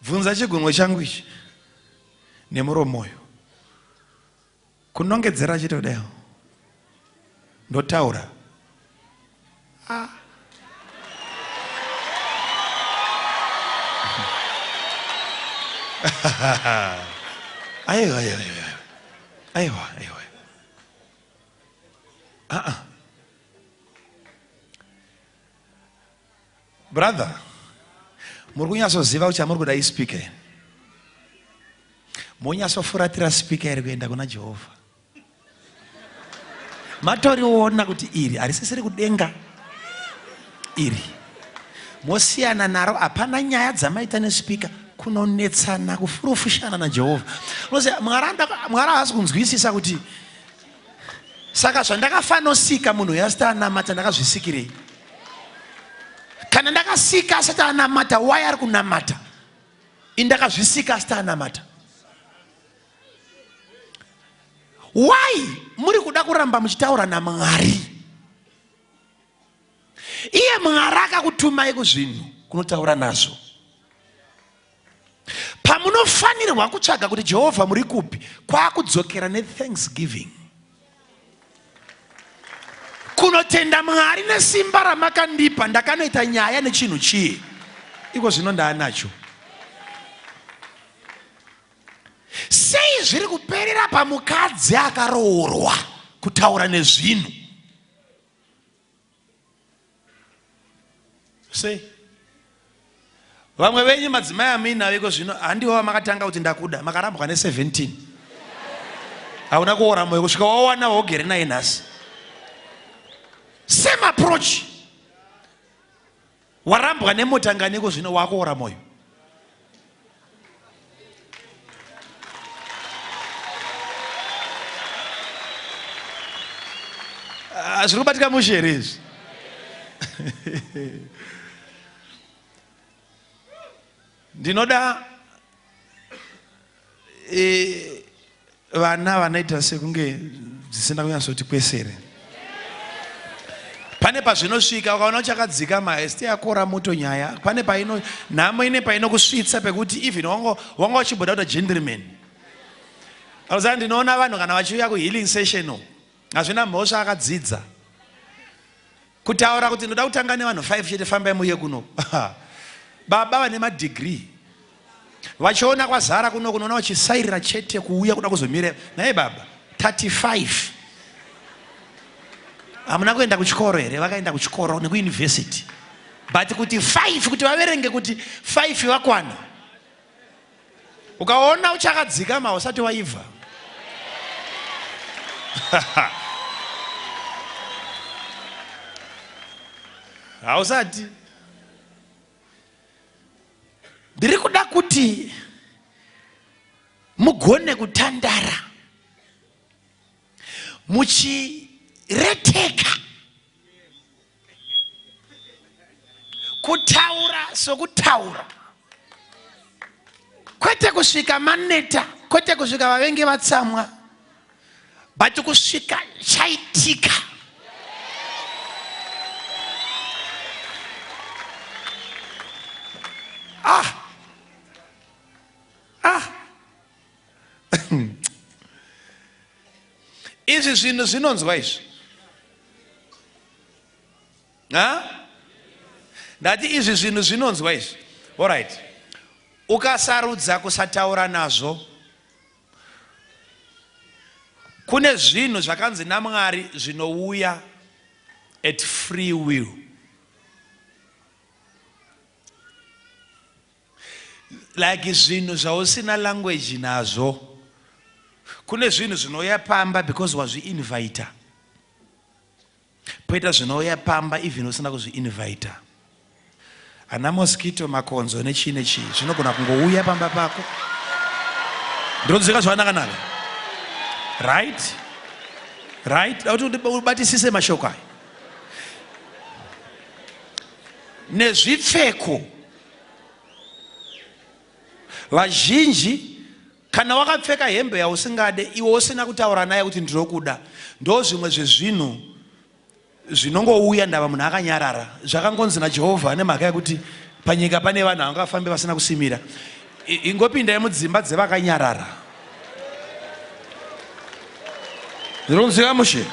Bvunza chigunwe changu ichi nemuromo uyu. Kunongedzera chete kudai. Ndotaura. Ah. Aiwa, aiwa, aiwa. Aiwa, aiwa. Ah ah. Brother, muri kunyatsoziva kuti chamuri kuda ispeaker here? Monyatsofuratira speaker iri kuenda kuna Jehovha. Matoriona kuti iri harisisiri kudenga iri. Mosiyana naro, hapana nyaya dzamaita nespeaker kunonetsana kufurufushana naJehovha. Unoziva Mwari haasi kunzwisisa kuti saka zvandakafanosika munhu uyo asati anamata ndakazvisikirei? Kana ndakasika asati anamata, why ari kunamata? Indakazvisika asati anamata. Why muri kuda kuramba muchitaura naMwari? Iye Mwari akakutumai kuzvinhu kunotaura nazvo. Pamunofanirwa kutsvaga kuti Jehovha muri kupi, kwakudzokera nethanksgiving. Kunotenda Mwari nesimba ramakandipa, ndakanoita nyaya nechinhu chii, iko zvino ndaanacho. Sei zviri kuperera pamukadzi akaroorwa kutaura nezvinhu? Sei vamwe venyu madzimai amuinavo iko zvino handivo vamakatanga kuti ndakuda, makarambwa ne17, hauna kuora moyo kusvika wawana waugere naye nhasi. Same approach. Warambwa nemota ngani iko zvino wakuora moyo? Ah, zviri kubatika mushe here izvi? Ndinoda e, vana vanoita sekunge dzisina kunyatsoti kwesere. Pane pazvinosvika ukaona uchakadzika maesti akora moto nyaya, pane paino nhamo ine painokusvitsa pekuti even wanga wanga uchimboda kuita gentleman. Anoziva ndinoona vanhu kana vachiuya kuhealing session hazvina mhosva akadzidza kutaura kuti ndoda kutanga nevanhu 5 chete, fambai muye kuno. Baba vane madegree vachiona kwazara kuno kunoona vachisairira chete kuuya kuda kuzomira naye. Baba 35, hamuna kuenda kuchikoro here? Vakaenda kuchikoro nekuuniversity, but kuti 5 kuti vaverenge kuti 5 vakwana. Ukaona uchakadzikama usati waibva. Hausati. Ndiri kuda kuti mugone kutandara muchireteka kutaura sokutaura, kwete kusvika maneta, kwete kusvika vavengi vatsamwa, but kusvika chaitika. Ah ah izvi zvinhu zvinonzwa izvi. Ha? Ndati izvi zvinhu zvinonzwa izvi. Alright. Ukasarudza kusataura nazvo, kune zvinhu zvakanzi naMwari zvinouya at free will. Like zvinhu zvausina language nazvo. Kune zvinhu zvinouya pamba because wazviinvita. Poita zvinouya pamba even usina kuzviinvita. Ana mosquito, makonzo nechii nechii zvinogona kungouya pamba pako. Ndinodzika zvanakanaka. Right? Right? Da kuti ubatisise mashoko aya. Nezvipfeko. Vazhinji Kana wakapfeka hembe yausingade iwe usina kutaura naye kuti ndinokuda, ndozvimwe zvezvinhu zvinongouya ndava munhu akanyarara. Zvakangonzi naJehovha nemhaka yekuti panyika pane vanhu vangafambe vasina kusimira. Ingopindai mudzimba dzevakanyarara. Ndinonzwika mushe.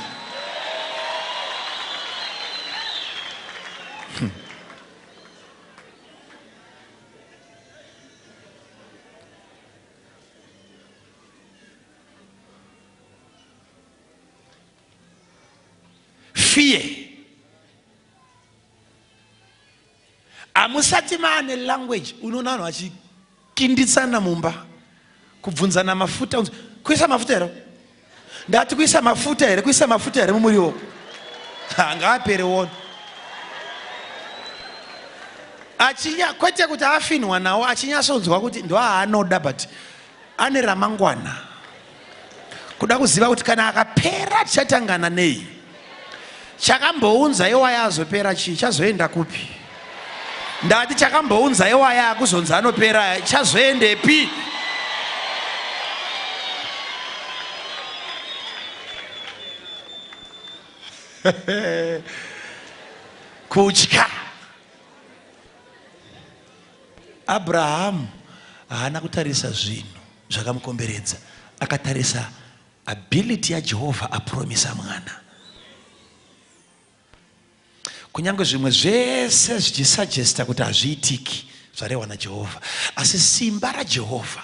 Fear. Hamusati maane language unoona vanhu vachikinditsana mumba kubvunzana mafuta kuisa mafuta here ndati kuisa mafuta here kuisa mafuta here mumuriwo ngaapere wona achinya kwete kuti afinhwa nawo achinyatsonzwa kuti ndoaanoda but ane ramangwana kuda kuziva kuti kana akapera tichatangana nei chakambounza iwaya azopera chii chazoenda kupi ndati chakambounza iwaya akuzonzi anopera chazoendepi kutya Abrahamu haana kutarisa zvinhu zvakamukomberedza, akatarisa ability yaJehovha apromisa mwana. Kunyange zvimwe zvese zvichisugesta kuti hazviitiki zvarehwa naJehovha, asi simba raJehovha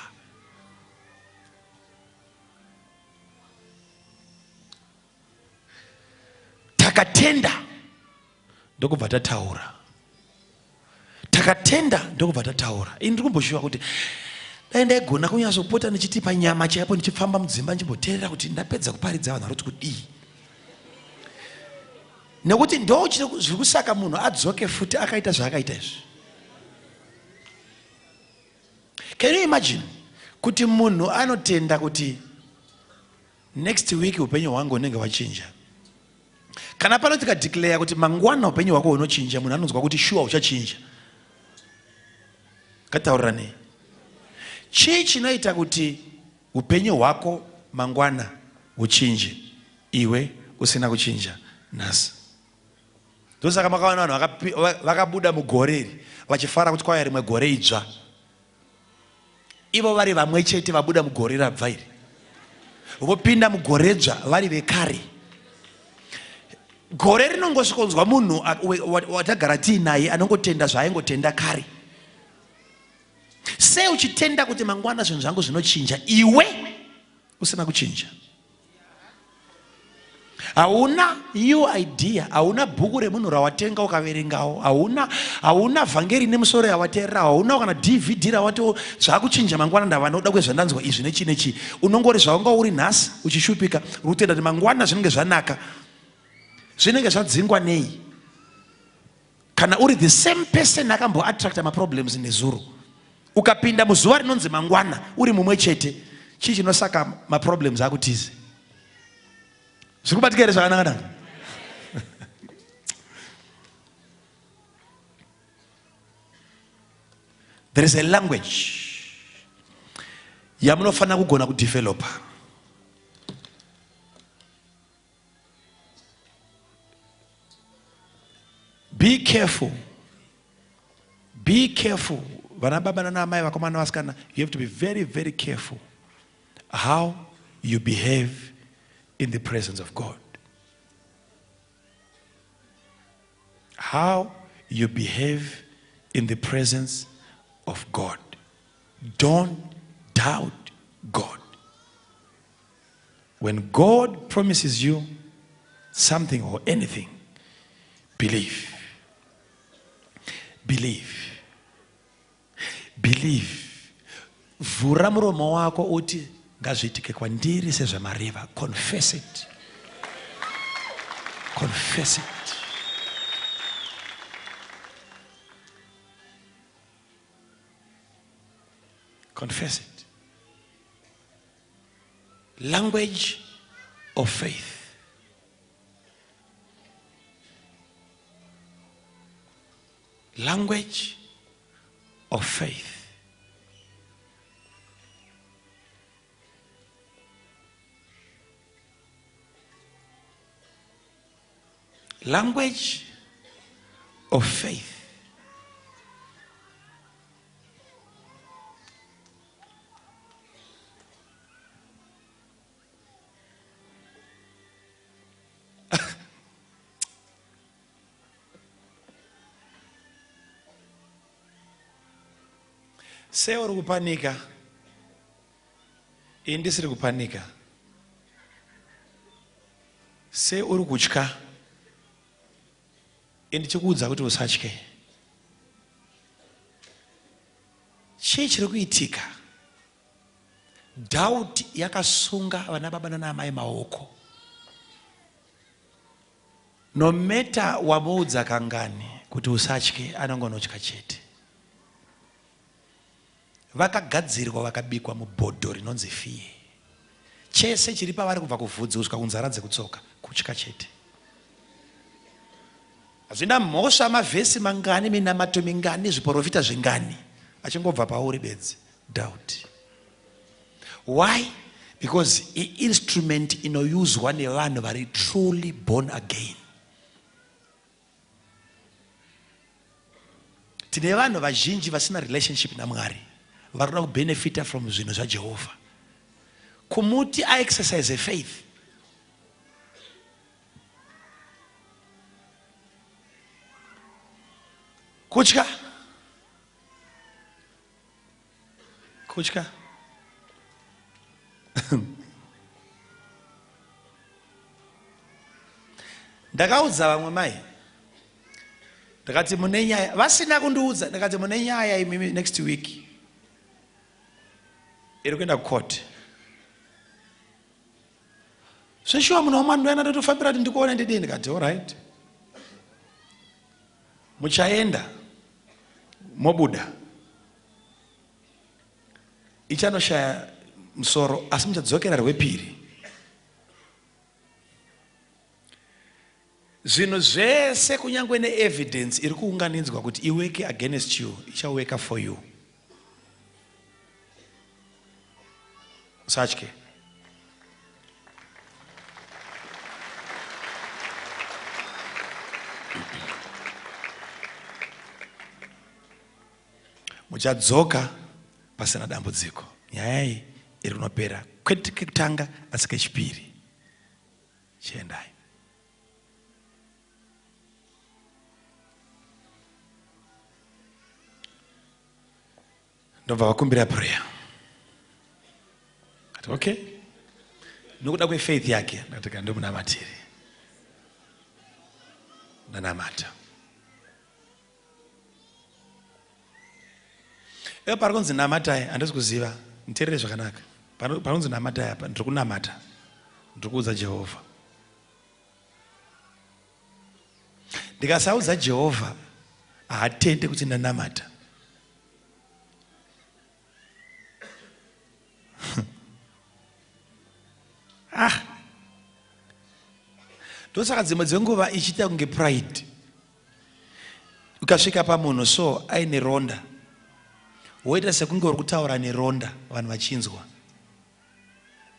takatenda ndokubva tataura takatenda ndokubva tataura ini ndiri kumboshuva kuti dai ndaigona kunyatsopota ndichiti panyama chaipo ndichifamba mudzimba ndichimboteerera kuti ndapedza kuparidza vanhu varoti kudii nekuti ndo zviri kusaka munhu adzoke futi akaita zvaakaita izvi can you imagine kuti munhu anotenda kuti Next week upenyu hwangu hunenge hwachinja. Kana pano tikadeclare kuti mangwana upenyu hwako hunochinja, munhu anonzwa kuti shuwa uchachinja. Ngatitaurirane. Chii chinoita kuti upenyu hwako mangwana huchinje iwe usina kuchinja nhasi? Ndosaka makaona vanhu vakabuda mugore iri vachifara kuti kwauya rimwe gore idzva. Ivo vari vamwe chete vabuda mugore rabva iri vopinda mugoredzva vari vekare. Gore rinongosvikonzwa munhu watagara tiinaye anongotenda zvaaingotenda kare. Sei uchitenda kuti mangwana zvinhu zvangu zvinochinja iwe usina kuchinja? Hauna new idea, hauna bhuku remunhu rawatenga ukaverengawo, hauna hauna vhangeri nemusoro yawateerera, hauna kana DVD rawato zvakuchinja mangwana ndava noda kwezvandanzwa izvi nechii nechii. Unongori zvaunga uri nhasi uchishupika, uri kutenda kuti mangwana zvinenge zvanaka. Zvinenge zvadzingwa nei? Kana uri the same person akamboattracta maproblems nezuro, ukapinda muzuva rinonzi mangwana uri mumwe chete, chii chinosaka maproblems akutize? Zviri kubatika here zvakanaka naka? There is a language yamunofanira kugona kudevelopa. Be careful. Be careful. Vana baba nana amai vakomana vasikana, you have to be very very careful how you behave in the presence of God. How you behave in the presence of God. Don't doubt God. When God promises you something or anything, believe. Believe. Believe. Vhura muromo wako uti ngazviitike kwandiri sezvamareva. Confess it. Confess it. Confess it. Language of faith. Language of faith. Language of faith. Sei uri kupanika? Ini ndisiri kupanika. Sei uri kutya? Ini ndichikuudza kuti usatye. Chii chiri kuitika? Doubt yakasunga vana baba nana amai maoko. No matter wamuudza kangani kuti usatye, anongonotya chete. Vakagadzirwa vakabikwa mubhodho rinonzi fear. Chese chiri pavari kubva kuvhudzi kusvika kunzara dzekutsoka, kutya chete. Hazvina mhosva mavhesi mangani, minamato mingani, zviporofita zvingani, achingobva pauri bedzi. Doubt. Why? Because i-instrument inoyuzwa nevanhu vari truly born again. Tine vanhu vazhinji vasina relationship naMwari vari kuda kubenefita from zvinhu zvaJehovha. Kumuti aexercise faith. Kutya. Kutya. Ndakaudza vamwe mai ndakati mune nyaya, vasina kundiudza, ndakati mune nyaya imimi next week iri kuenda kucourt. Zveshuwa munhu wamwari ndoenda ndotofambira kuti ndikuone ndidii, ndikati alright, muchaenda mobuda ichanoshaya musoro asi muchadzokera rwepiri. Zvinhu zvese kunyange neevidence iri kuunganidzwa kuti iweke against you ichaweka for you. Usatye. Muchadzoka pasina dambudziko. Nyaya iyi iri kunopera kwete kekutanga asi kechipiri. Chiendai. Ndobva vakumbira prayer. Ati okay. Nokuda kwefaith yake ndakati ka ndomunamatire. Ndanamata. Ipo pari kunzi namatai handisi kuziva. Nditeerere zvakanaka. Pari kunzi namatai apa ndiri kunamata. Ndiri kuudza Jehovha. Ndikasaudza Jehovha haatende kuti ndanamata. Ah. Ndosaka dzimwe dzenguva ichiita kunge pride. Ukasvika pamunhu so aine ronda woita sekunge uri kutaura neronda vanhu vachinzwa.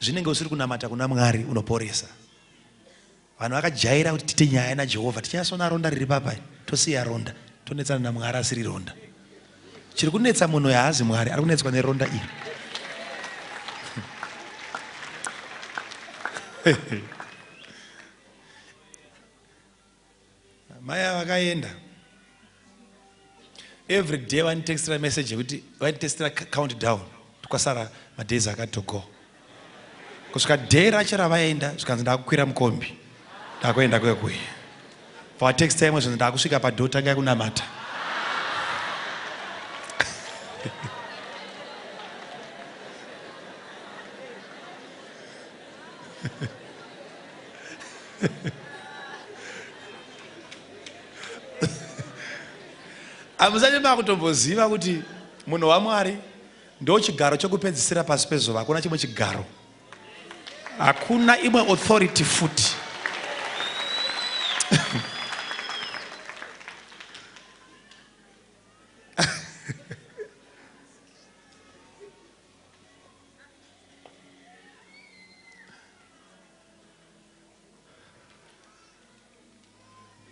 Zvinenge usiri kunamata kuna Mwari unoporesa. Vanhu vakajaira kuti tiite nyaya naJehovha tichinyatsoona ronda riri papa tosiya ronda tonetsana naMwari asiri ronda. Chiri kunetsa munhu uyu haazi Mwari ari kunetswa neronda iri. Mai ava vakaenda. Every day vanitextira message yekuti vanitextira count down kwasara madays akati to go. Kusvika day racho ravaenda zvikanzi ndakukwira mukombi ndakuenda kwekuye. Vatext imwe zvinzi ndakusvika padoor tangai kunamata. Hamusati makutomboziva kuti munhu waMwari ndochigaro chokupedzisira pasi pezuva, hakuna chimwe chigaro, hakuna imwe authority futi.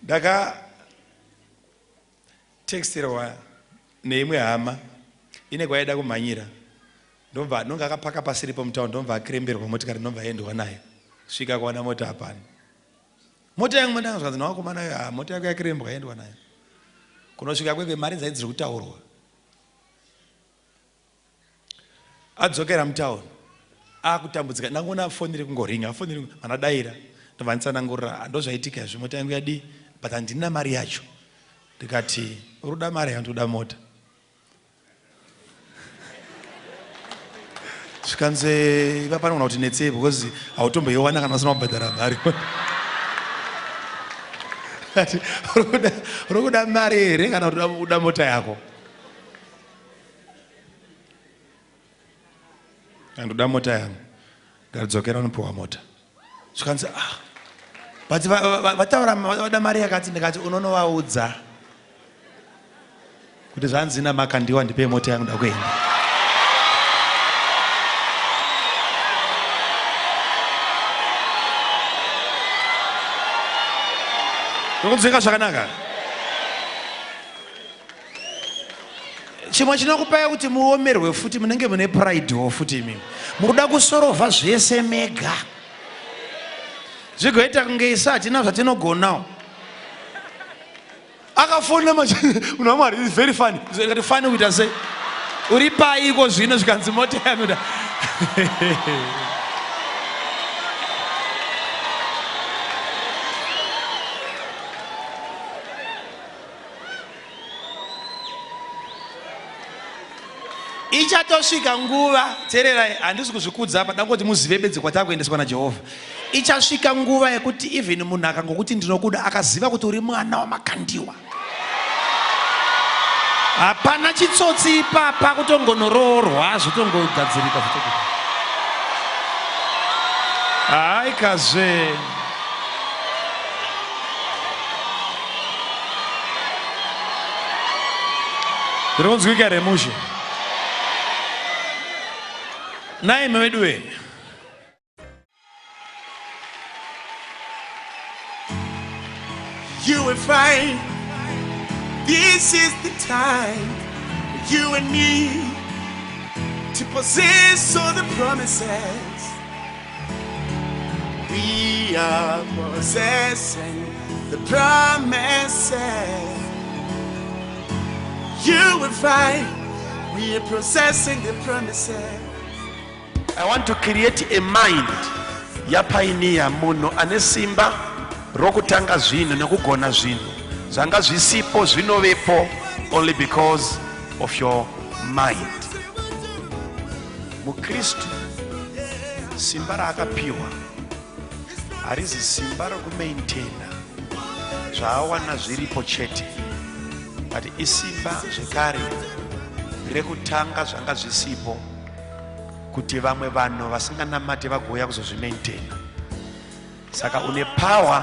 Ndakatexterwa neimwe hama ine kwaida kumhanyira ndobva nonga akapaka pasiripo mutown ndobva akiremberwa motikari ndobva aendwa nayo svika kuwana mota hapana mota yangu mandanga zvikanzi nawakomana yo ha mota yako yakirembwa yaendwa nayo kunosvika kwekwe mari dzai dziri kutaurwa Adzokera mutown akutambudzika ndangoona foni iri kungoringa foni iri mandadaira ndobva nditsanangurira ndozvaitika izvi mota yangu yadii but handina mari yacho ndikati uri kuda mari yangu ndikuda mota zvikanzi iva panogona kuti netsei because hautomboiwana kana usina kubhadhara mari ati uri kuda mari here kana kuti uda mota yako Andoda mota yangu. Ndadzokera unopiwa mota. Zvikanzi ah. But vataura vada mari yakati ndikati unonovaudza kuti zvanzi namakandiwa ndipei mota yangu ndakuenda. Ndokunzwika zvakanaka. Chimwe chinokupai kuti muomerwe futi munenge mune pride wo futi imimi mukuda kusorovha zvese mega zvigoita kunge isu hatina zvatinogonawo akafona manje munhu wamwari is very funny ndikati funny kuita sei uri paiko zvino zvikanzi mota yanoda Ichatosvika nguva, teererai, handisi kuzvikudza apa, dangoti muzive bedzi kwatakuendeswa naJehovha. Ichasvika nguva yekuti even munhu akangokuti ndinokuda, akaziva kuti uri mwana wamakandiwa. Hapana chitsotsi ipapa kutongonoroorwa zvotongogadzirika zvotokuda. Haikazve. Ndiri kunzwika here mushe? Naime weduwe. You will find this is the time you and me to possess all the promises. We are possessing the promises. You will find we are possessing the promises. I want to create a mind yapainiya munhu ane simba rokutanga zvinhu nekugona zvinhu zvanga zvisipo zvinovepo only because of your mind. Mukristu simba raakapiwa harizi simba rokumaintaina zvaawana zviripo chete but isimba zvekare rekutanga zvanga zvisipo kuti vamwe vanhu vasinganamate vagouya kuzozvimaintaina saka une power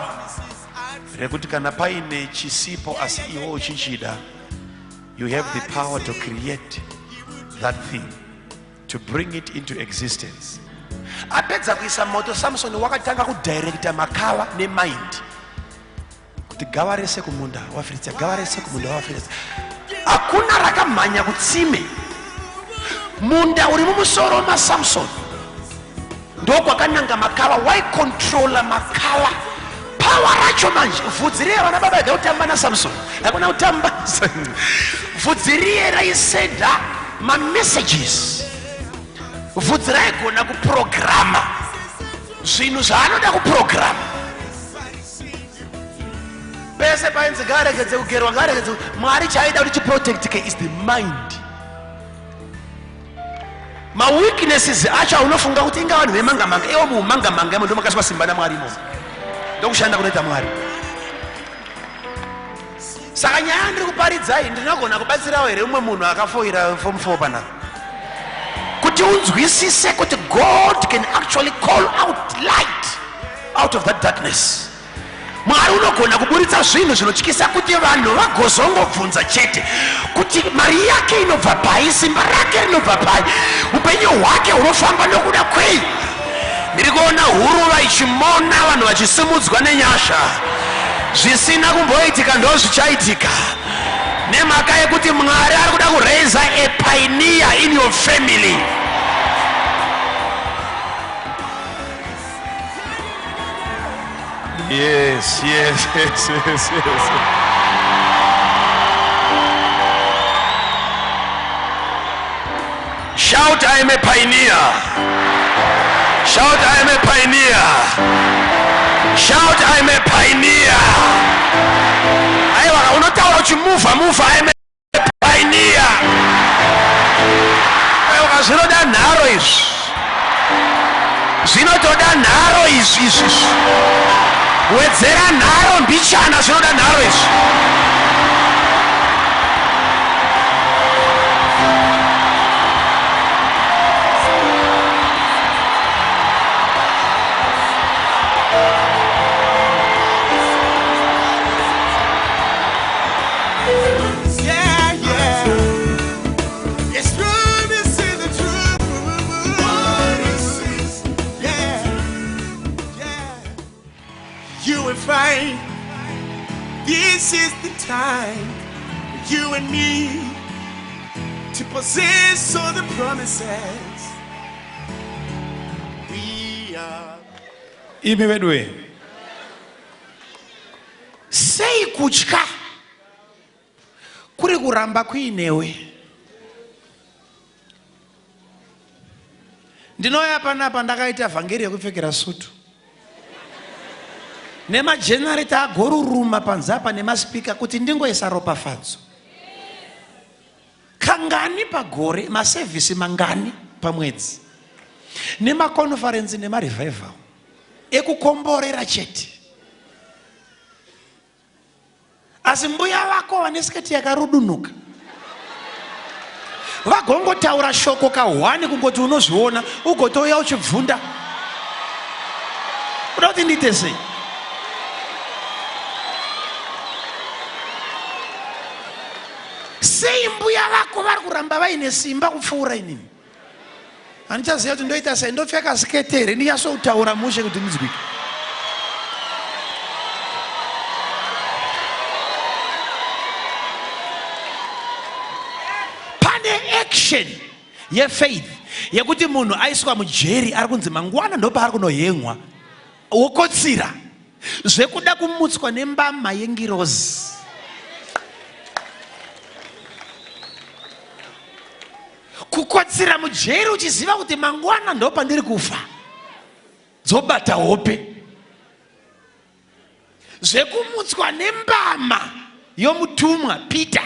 rekuti kana paine chisipo asi iwe uchichida you have the power to create that thing to bring it into existence apedza kuisa moto samsoni wakatanga kudirecta makava nemind kuti gava rese kumunda wafiristia gava rese kumunda wafiristia hakuna rakamhanya kutsime munda uri mumusoro masamsoni ndokwakananga makava waicontrola makava power racho. racho manje, vhudzi riye vana baba ega kutamba naSamson, hakuna kutamba. Vhudzi riye raisenda mamessages. Vhudzi raigona kuprograma zvinhu zvaanoda kuprograma. Pese painzi ngaaregedze kugerwa, ngaaregedze, Mwari chaaida kuti chiprotectike is the mind. Maweaknesses acho aunofunga kuti inga vanhu vemangamanga, iwo muumangamanga imo ndomakaswa simba naMwari imomo, ndokushanda kunoita Mwari. Saka nyaya ndiri kuparidzai, ndinogona kubatsirawo here umwe munhu akafoira form 4 panapa kuti unzwisise kuti God can actually call out light out of that darkness? Mwari unogona kuburitsa zvinhu zvinotyisa kuti vanhu vagozongobvunza chete kuti mari yake inobva pai, simba rake rinobva pai, upenyu hwake hunofamba nokuda kwei. Ndiri kuona huruva ichimona vanhu vachisimudzwa nenyasha. Zvisina kumboitika ndo zvichaitika nemhaka yekuti Mwari ari kuda kuraisa a pioneer in your family. Yes. Shout, "I am a pioneer." Shout, "I am a pioneer." Shout, "I am a pioneer." Aiwa, unotaura uchimuvha muvha. I am a pioneer. Aiwa, zvinoda nharo izvi, zvinotoda nharo izvi izvi. Wedzera nharo mbichana, zvinoda nharo izvi. Yeah. It's true, this is the truth. Yeah. You will find this is the time for you and me to possess all the promises. We are. Imi veduwe, Sei kutya kuri kuramba kuinewe? Ndinouya panapa ndakaita vhangeri yekupfekera sutu, nemajenareta agoruruma panze apa, nemasipika, kuti ndingoisa ropafadzo. Kangani pagore, masevhisi mangani pamwedzi, nemakonferensi nemarevival ekukomborera chete. Asi mbuya vako vane siketi yakarudunuka vagongotaura shoko kahwani, kungoti unozviona, ugotouya uchibvunda. Uda kuti ndiite sei? Sei mbuya vako vari kuramba vaine simba kupfuura inini? Handichaziva kuti ndoita sei. Ndopfeka sikete here ndinyatsotaura mushe kuti ndinzwike? Pane action yefaith yekuti munhu aiswa mujeri, ari kunzi mangwana ndopaari kunohengwa, wokotsira zvekuda kumutswa nembama yengirozi. Kukotsira mujeri uchiziva kuti mangwana ndopandiri kufa, dzobata hope, zvekumutswa nembama yomutumwa Peter.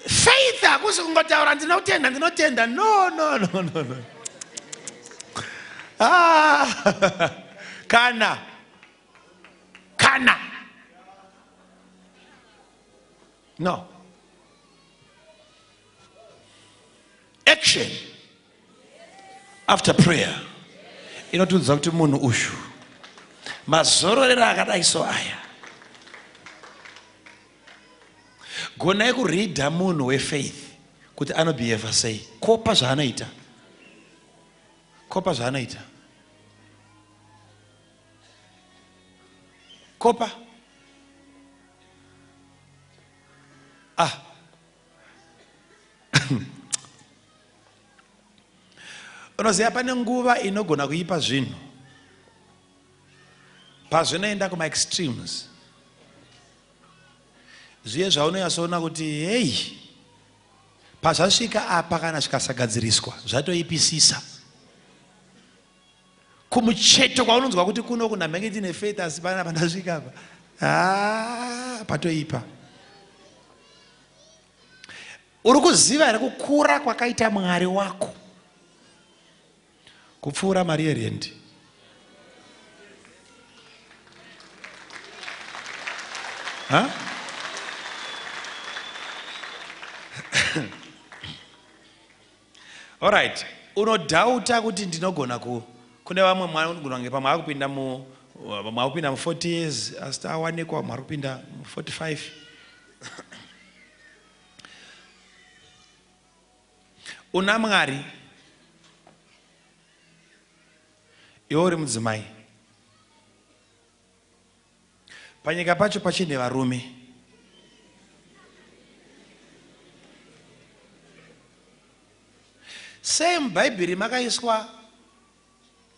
Faith hakusi kungotaura ndinotenda, ndinotenda. No, no, no, no, no. Ah, kana no action after prayer inotiudza kuti munhu uyu mazororero akadai so aya. Gonai kureada munhu wefaith kuti anobehava sei. Kopa zvaanoita, kopa zvaanoita, kopa. Ah, Unoziva pane nguva inogona kuipa zvinhu pazvinoenda kumaextremes zviye zvaunonyatsoona kuti heyi pazvasvika apa kana zvikasagadziriswa zvatoipisisa kumucheto kwaunonzwa kuti kuno kuna mhenge tine faith asi pana pandasvika apa ah, patoipa Uri kuziva here kukura kwakaita Mwari wako kupfuura mari yerendi? Huh? Alright, unodhauta kuti ndinogona ku kune vamwe mwana unogona kunge pamwe akupinda mu vamwe akupinda mu 40 years asi awanikwa vamwe ari kupinda mu 45 Una Mwari iwe uri mudzimai panyika pacho pachine varume sei mubhaibheri makaiswa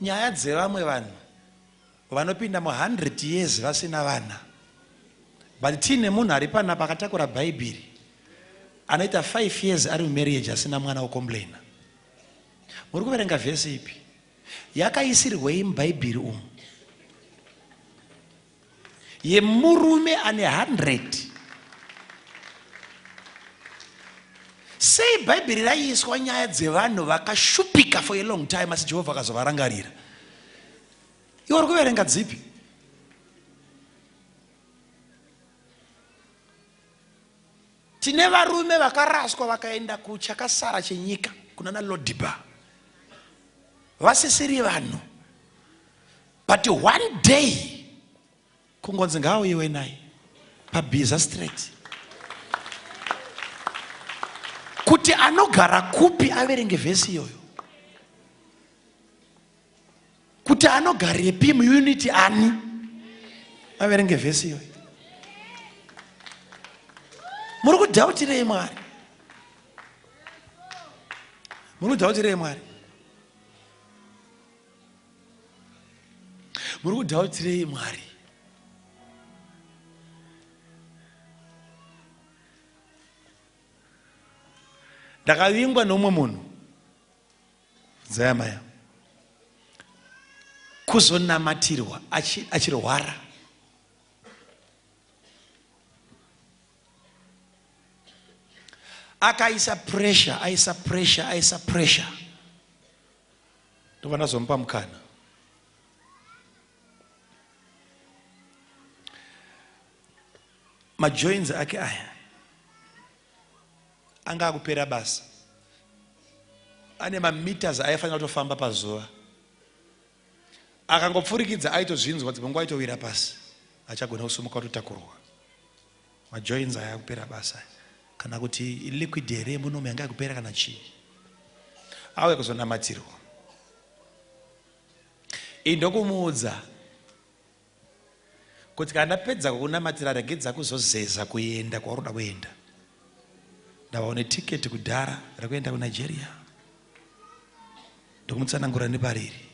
Nyaya dzevamwe vanhu vanopinda mu 100 years vasina vana but tiine munhu ari panapa akatakura bhaibheri anoita 5 years ari mumarriage asina mwana wocomplaina. Muri kuverenga vhesi ipi? Yakaisirwei mubhaibheri umu? Yemurume ane 100. Sei bhaibheri raiiswa nyaya dzevanhu vakashupika for a long time asi Jehovha akazovarangarira? Iwe uri kuverenga dzipi? Tine varume vakaraswa vakaenda kuchakasara chenyika kunana Lodiba vasisiri vanhu but one day kungonzi ngaauyiwe naye pabhiza straight kuti anogara kupi averenge vhesi iyoyo kuti anogarepi muunity ani averenge vhesi iyoyo muri kudhautirei mwari muri kudhautirei mwari muri kudhautirei mwari ndakavingwa neumwe munhu dzayamaya kuzonamatirwa achirwara akaisa pressure aisa pressure aisa pressure ndobva ndazomupa mukana majoins ake aya anga akupera basa ane mameters aifanira kutofamba pazuva akangopfurikidza aitozvinzwa dzimwe nguva aitowira pasi achagona kusumuka kutotakurwa majoins aya akupera basa kana kuti liquid here yemunomo yanga yakupera kana chii auya kuzonamatirwa iyi ndokumuudza kuti kana ndapedza kukunamatira regedza kuzozeza kuenda kwauri kuda kuenda ndava une tiketi kudhara rekuenda kunigeria ndokumutsanangura nepariri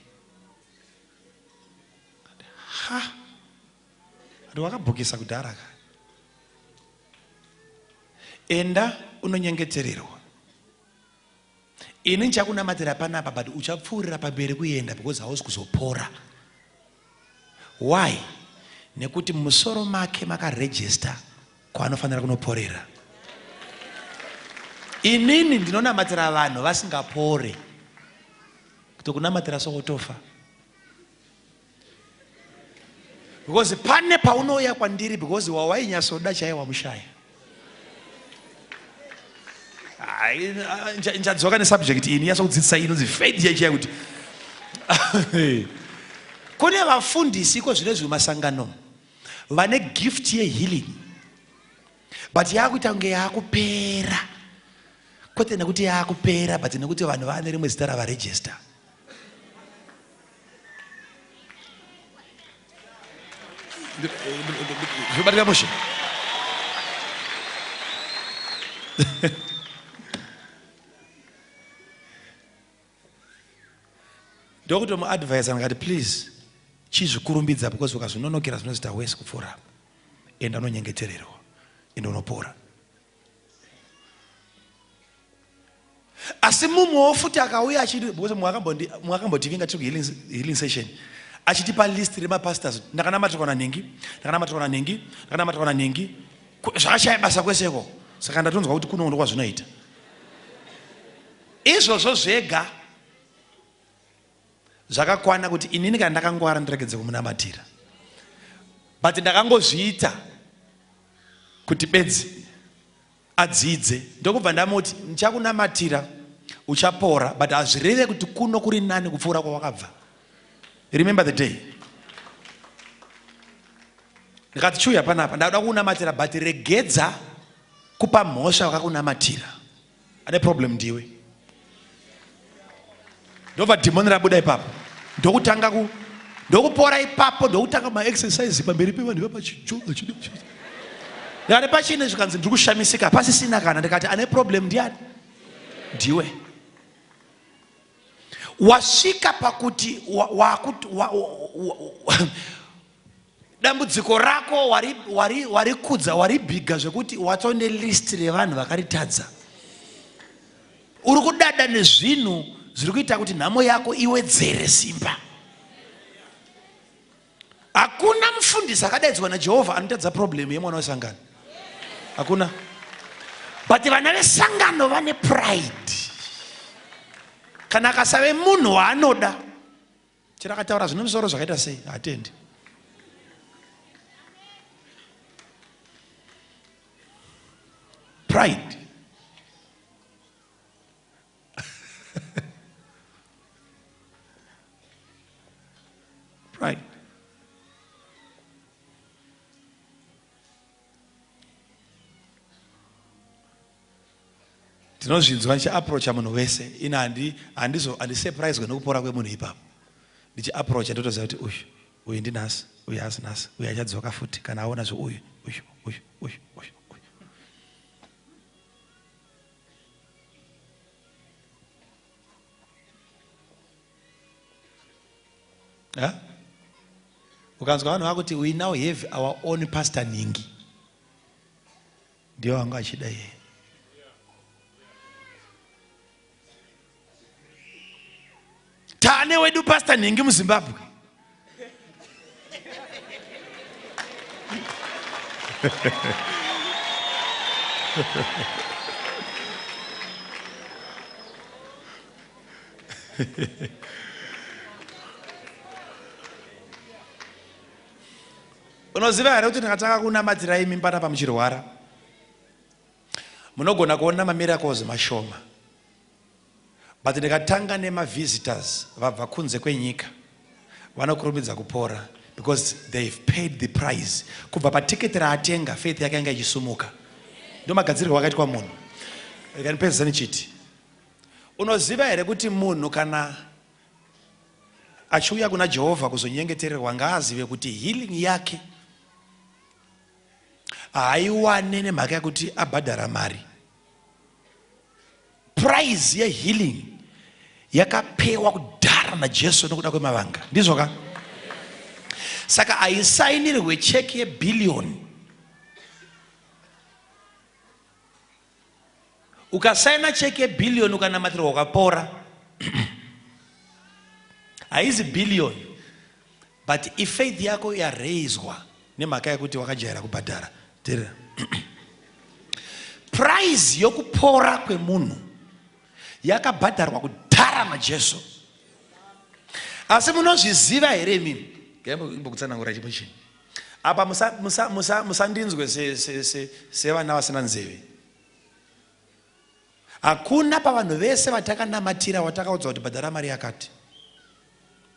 ha ati wakabhukisa kudhara ka enda unonyengetererwa ini ndichakunamatira panapa but uchapfuurira pamberi kuenda because hausi kuzopora why nekuti musoro make makarejista kwaanofanira kunoporera inini ndinonamatira vanhu vasingapore kutokunamatira sowotofa because pane paunouya kwandiri because wawainyatsoda chaiye wamushaya nchadzoka nesubject ini nyatsokudzidzisa inonzi faith chai chaiya kuti kune vafundisi iko zvino izvi mumasangano vane gift yehealing but yakuita kunge yakupera kwete nekuti yakupera but nekuti vanhu vane rimwe zita ravaregister Zvobatika mushe. Ndokutomuadvisa ndikati please chizvikurumbidza because ukazvinonokera zvinozoita worse kupfuura apa. Enda unonyengetererwa ende unopora. Asi mumwewo futi akauya achiti because mumwe akambotivinga tiri kuhealing session achitipa list remapastors ndakanamatirwa nanhingi ndakanamatirwa nanhingi ndakanamatirwa nanhingi zvakashaya basa kweseko saka ndatonzwa kuti kuno ndokwazvinoita izvozvo zvega zvakakwana kuti inini kana ndakangwara ndiregedze kumunamatira but ndakangozviita kuti bedzi adzidze ndokubva ndamuti ndichakunamatira uchapora but hazvireve kuti kuno kuri nani kupfuura kwawakabva remember the day ndikati chiuya panapa ndakuda kukunamatira but regedza kupa mhosva vakakunamatira ane problem ndiwe ndobva dhimoni rabuda ipapo ndokutanga ku ndokupora ipapo ndokutanga maexercise pamberi pevanhu vapachidikati pachine zvikanzi ndiri kushamisika pasisina kana ndikati ane problem ndiani ndiwe wasvika pakuti wakuti wa, wa, wa, wa, Dambudziko rako warikudza wari, wari waribhiga zvekuti watoo nelist revanhu vakaritadza. Uri kudada nezvinhu zviri kuita kuti nhamo yako iwedzere simba. Hakuna mufundisi akadaidzwa naJehovha anotadza problem yemwana wesangano. Hakuna. But vana vesangano vane pride. Kana akasave munhu waanoda Chero akataura zvine musoro zvakaita sei hatendi. Pride. Pride. Ndinozvinzwa ndichiaprocha munhu wese ini handi handizo handisurpriswe nekupora kwemunhu ipapo. Ndichiaprocha ndotoziva kuti uyu uyu ndinhasi uyu haasi nhasi uyu achadzoka futi kana aona zveuyu uyu uyu uyu uyu uyu. Huh? Ukanzwa vanhu vakuti we now have our own pastor Nhingi. Ndiyo wanga achida iye. Tane wedu pastor Nhingi muZimbabwe. Unoziva here kuti ndikatanga kunamatira imi panapa muchirwara munogona kuona mamiracles mashoma but ndikatanga nemavisitors vabva kunze kwenyika vanokurumidza kupora because they've paid the price kubva patiketi raatenga faith yake yanga ichisumuka ndomagadzirirwo akaitwa munhu rega ndipedzise ndichiti unoziva here kuti munhu kana achiuya kuna Jehovha kuzonyengetererwa ngaazive kuti healing yake haaiwane nemhaka yekuti abhadhara mari. Prize yehealing yakapewa kudhara naJesu nokuda kwemavanga, ndizvo ka? Saka haisainirwe cheki yebhiliyoni. Ukasaina cheki yebillion ukanamatirwa ukapora haizi billion but ifaith yako yaraiswa nemhaka yekuti wakajaira kubhadhara. Teerera. Price yokupora kwemunhu yakabhadharwa kudhara naJesu. Asi munozviziva here imimi? Ngaimbokutsanangura chimwe chinhu. Apa musandinzwe musa, musa, musa sevana se, se vasina nzeve. Hakuna pavanhu vese vatakanamatira watakaudzwa kuti bhadhara mari yakati.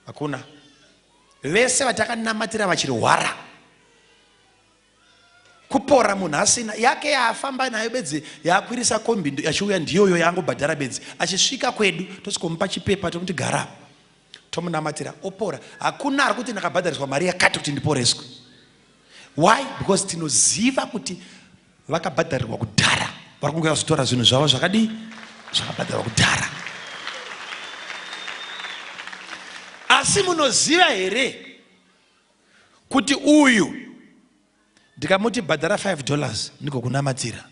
Hakuna. Vese vatakanamatira vachirwara. Kupora munhu asina yake yaafamba nayo bedzi yaakwirisa kombi yachiuya ndiyoyo yaangobhadhara bedzi. Achisvika kwedu tosvikomupa chipepa tomuti gara tomunamatira opora. Hakuna ari kuti ndakabhadhariswa mari yakati kuti ndiporeswe. Why? Because tinoziva kuti vakabhadharirwa kudhara vari kunge vazotora zvinhu zvavo zvakadii zvakabhadharwa kudhara. Asi munoziva here kuti uyu ndikamuti bhadhara 5 dollars ndigokunamatira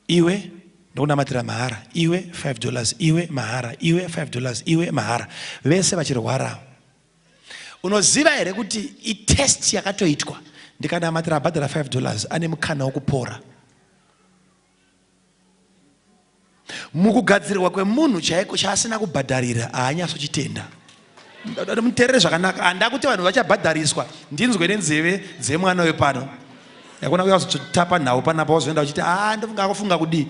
iwe ndokunamatira mahara iwe 5 dollars iwe mahara iwe 5 dollars iwe mahara vese vachirwara unoziva here kuti itest yakatoitwa ndikanamatira abhadhara 5 dollars ane mukana wokupora Mukugadzirwa kwemunhu chaiko chaasina kubhadharira haanyatsochitenda. Muterere zvakanaka, handa kuti vanhu vachabhadhariswa ndinzwe nenzeve dzemwana wepano. Yakona kuya kuzotapa nhau panapa wozoenda uchiti ah ndofunga akufunga kudii.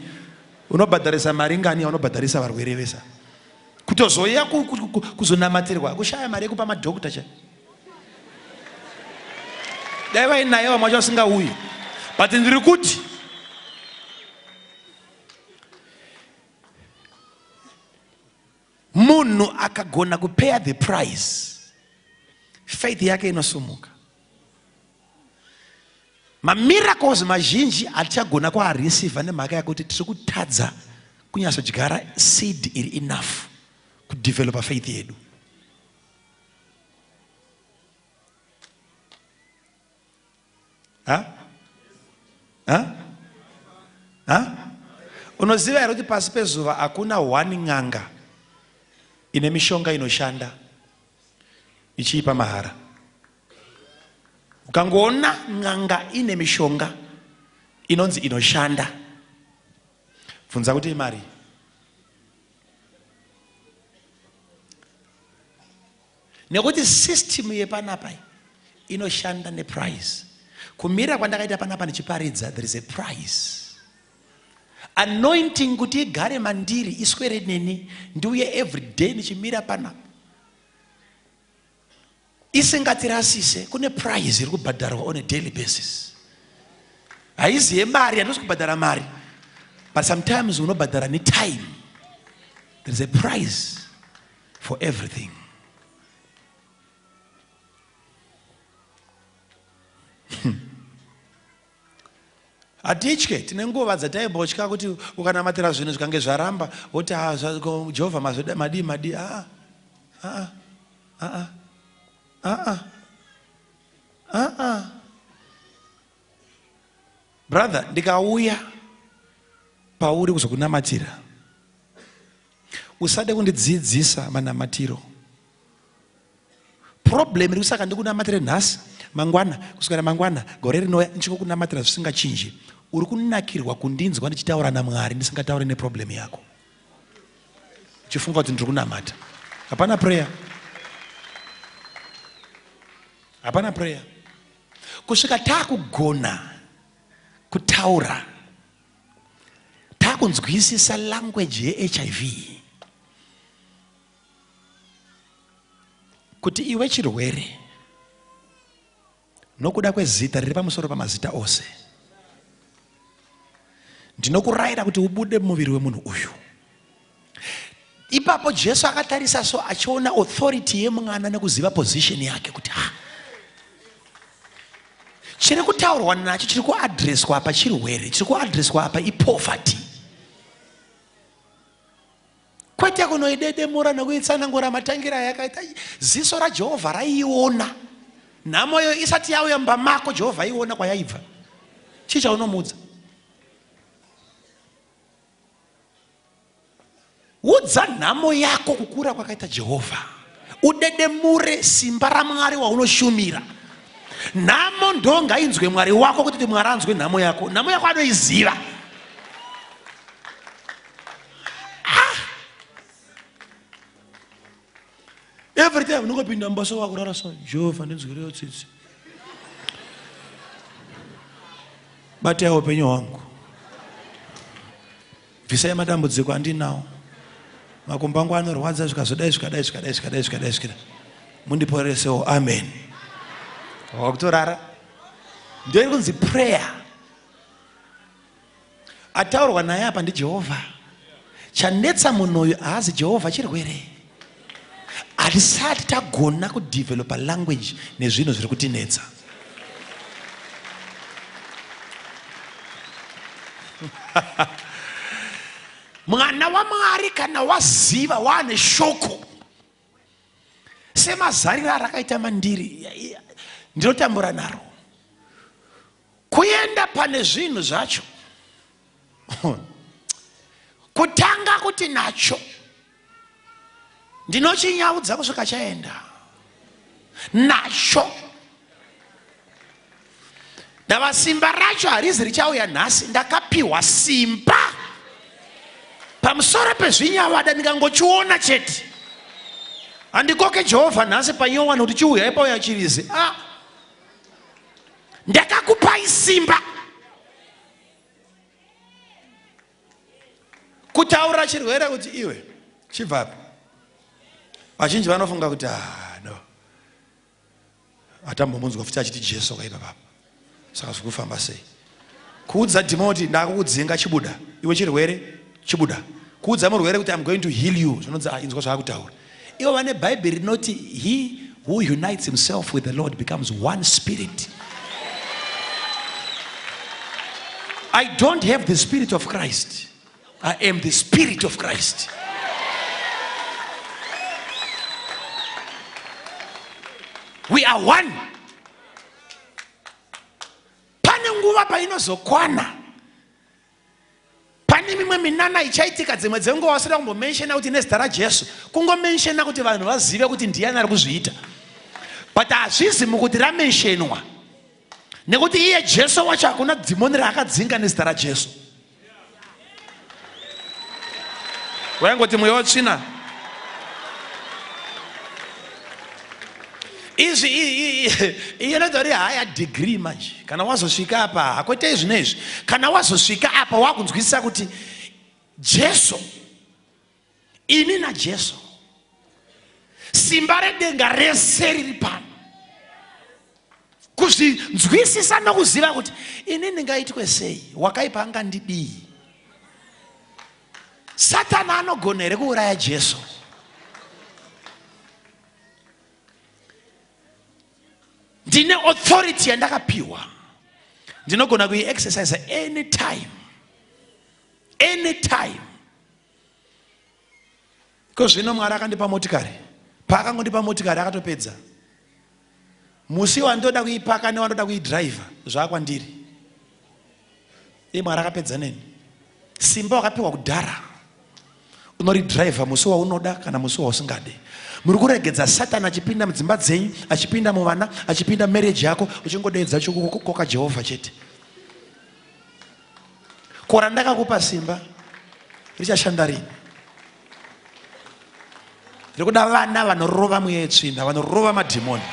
Unobhadharisa mari ngani yaunobhadharisa varwere vesa? Kutozouya kuzonamatirwa kushaya mari yekupa madhokta chai. Dai vainaye vamwe vacho vasingauyi. But ndiri kuti munhu akagona kupeya the price faith yake inosumuka mamiracles mazhinji hatichagona kuareceiva nemhaka yekuti tiri kutadza kunyatsodyara seed iri enough kudevelopa faith yedu Ha? Ha? Ha? Unoziva here kuti pasi pezuva hakuna one n'anga ine mishonga inoshanda ichiipa mahara. Ukangoona n'anga ine mishonga inonzi inoshanda, bvunza kuti imari. Nekuti system yepanapa iyi inoshanda neprice. Kumira kwandakaita panapa ndichiparidza there is a price. Anointing kuti igare mandiri iswere neni ndiuye every day ndichimira panapa isingatirasise kune price iri kubhadharwa on a daily basis. Haizi yemari, handisi kubhadhara mari but sometimes unobhadhara netime. There is a price for everything. Hatitye, tine nguva dzataimbotya kuti ukanamatira zvinhu zvikange zvaramba woti ah, Jehovha madii madii aa aa aa aa aa brother, ndikauya pauri kuzokunamatira Usade kundidzidzisa manamatiro. Problem iri kusaka ndikunamatire nhasi, mangwana, kuswera mangwana, gore rinouya ndichikokunamatira zvisingachinji. Uri kunakirwa kundinzwa ndichitaura naMwari ndisingataure neproblem yako. Uchifunga kuti ndiri kunamata. Hapana prayer. Hapana prayer. Kusvika takugona kutaura takunzwisisa language yehiv kuti iwe chirwere nokuda kwezita riri pamusoro pamazita ose ndinokurayira kuti ubude mumuviri wemunhu uyu Ipapo Jesu akatarisa so achiona authority yemwana nekuziva position yake kuti ha chiri kutaurwa nacho chiri kuadreswa apa chirwere chiri kuadreswa apa ipoverty kwete kunoidedemura nekuitsanangura matangira ayakaita ziso rajehovha raiiona nhamo iyo isati yauya mumba mako jehovha aiona kwayaibva chii chaunomuudza Udza nhamo yako kukura kwakaita Jehovha, udedemure simba raMwari waunoshumira. Nhamo ndo ngainzwe Mwari wako kuti kuti Mwari anzwe nhamo yako. Nhamo yako anoiziva. Ah! Every time unongopinda mumba so wakurara so, Jehovha ndinzwirewo tsitsi. Batai upenyu hwangu. Bvisai matambudziko andinawo. Makumbo angu anorwadza zvikazodai zvikadai zvikadai zvikadai zvikadai zvikadai. Mundiporesewo. Amen. Wakutorara. Ndiyo iri kunzi prayer. Ataurwa naye apa ndiJehovha. Chanetsa munhu uyu haazi Jehovha chirwere. Hatisati tagona kudevelopa language nezvinhu zviri kutinetsa. Mwana waMwari kana waziva waane shoko. Semazariro arakaita mandiri, ndinotambura naro. Kuenda pane zvinhu zvacho. Kutanga kuti nacho. Ndinochinyaudza kusvika chaenda. Nacho. Ndava simba racho harizi richauya nhasi, ndakapiwa simba pamusoro pezvinyavada, ndikangochiona chete. Handikoke Jehovha nhasi panyowani kuti chiuyai pauya chirizi. Ah, ndakakupai simba kutaura chirwere kuti iwe chibvapi. Vazhinji vanofunga kuti ah, no atambomunzwa futi achiti Jesu kaipa papa, saka zviri kufamba sei? Kuudza dhimoni kuti ndakukudzinga chibuda, iwe chirwere chibuda. Kuudza murwere kuti I'm going to heal you, zvinonzi ah, inzwa zvaakutaura. Ivo vane Bhaibheri rinoti he who unites himself with the Lord becomes one spirit. I don't have the spirit of Christ. I am the spirit of Christ. We are one. Pane nguva painozokwana pane mimwe minana ichaitika dzimwe dzenguva vasina kumbomenshena kuti nezita raJesu, kungomenshena kuti vanhu vazive kuti ndiyani ari kuzviita, but hazvizi mukuti ramenshenwa nekuti iye Jesu wacho hakuna dhimoni raakadzinga nezita raJesu. Waingoti mweya watsvina izvi iye inotori haya degree manje. Kana wazosvika apa hakwete izvi neizvi, kana wazosvika apa wakunzwisisa kuti Jesu, ini naJesu, simba redenga rese riri pano. Kuzvinzwisisa nokuziva kuti ini ndingaitwe sei, wakaipa angandidii, Satani anogona here kuuraya Jesu? Ndine authority yandakapiwa, ndinogona kuiexercise anytime, anytime. Ko zvino Mwari akandipa motikari, paakangondipa motikari akatopedza. Musi wandoda kuipaka newandoda kuidriver zvaakwandiri. Iye Mwari akapedza neni. Simba wakapiwa kudhara, unoridriver musi waunoda kana musi wausingade. Muri kuregedza Satani achipinda mudzimba dzenyu, achipinda muvana, achipinda marriage yako, uchingodeedza chikukoka Jehovha chete. Ko randakakupa simba richashanda rini? Ndiri kuda vana vanorova mweya yetsvina, vanorova madhimoni.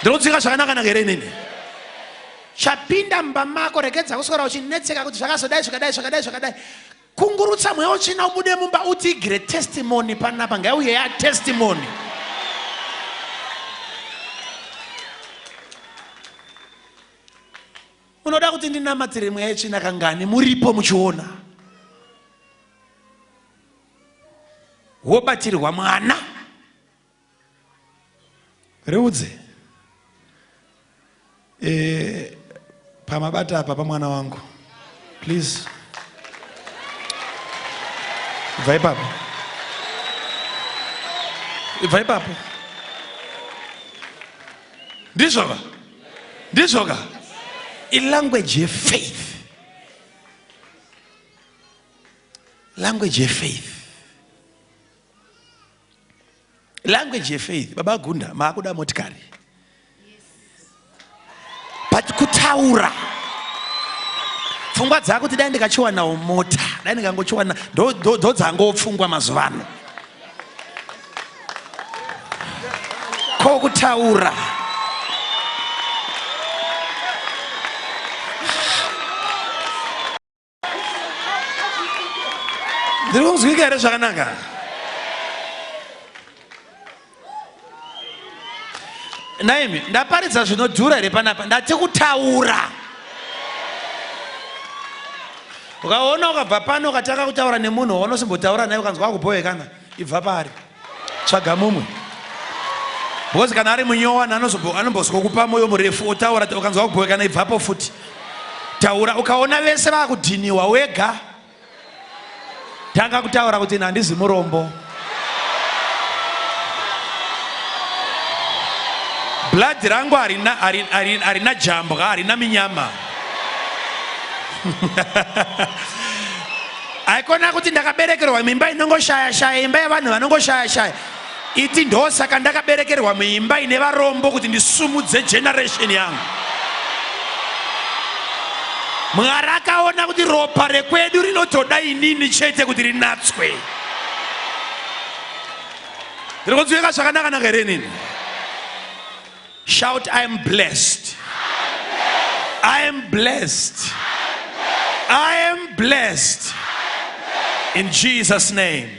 Ndiri kudzinga zvakanaka naka here inini? Chapinda mumba mako, regedza kuswera uchinetseka kuti zvakazodai zvakadai zvakadai zvakadai. Kungurutsa mweya utsvina ubude mumba utigire testimony panapa, ngaiuye ya testimony. Unoda kuti ndinamatire mweya yetsvina kangani muripo muchiona? Wobatirwa mwana. Riudze. E, pamabata apa pamwana wangu. Please. Ibva ipapo. Ibva ipapo. Ndizvo ka? Ndizvo ka? Ilanguage yefaith. Language yefaith. Language yefaith. Baba Gunda, maakuda motikari. But kutaura pfungwa dzako kuti dai ndikachiwanawo mota, dai ndikangochiwana, ndodzangopfungwa mazuva ano. Ko kutaura ndiri kunzwika here zvakanaka? Naimi ndaparidza zvinodhura here panapa? Ndati kutaura. Ukaona ukabva pano ukatanga kutaura nemunhu waunosimbotaura naye ukanzwa akubhohekana, ibva paari, tsvaga mumwe. Because kana ari munyowani anombozwa kupa moyo murefu otaura, ukanzwa kubhohekana ibvapo futi. Taura, ukaona vese vakudhiniwa wega, tanga kutaura kuti handizi murombo. Blood rangu harina harina jambwa, harina minyama. Haikona kuti ndakaberekerwa muimba inongoshaya shaya, imba yevanhu vanongoshaya shaya. Iti ndosaka ndakaberekerwa muimba ine varombo kuti ndisumudze generation yangu. Mwari akaona kuti ropa rekwedu rinotoda inini chete kuti rinatswe. Ndiri kunzwika zvakanaka naka here inini? Shout, I am blessed. I am blessed. I am blessed. In Jesus' name.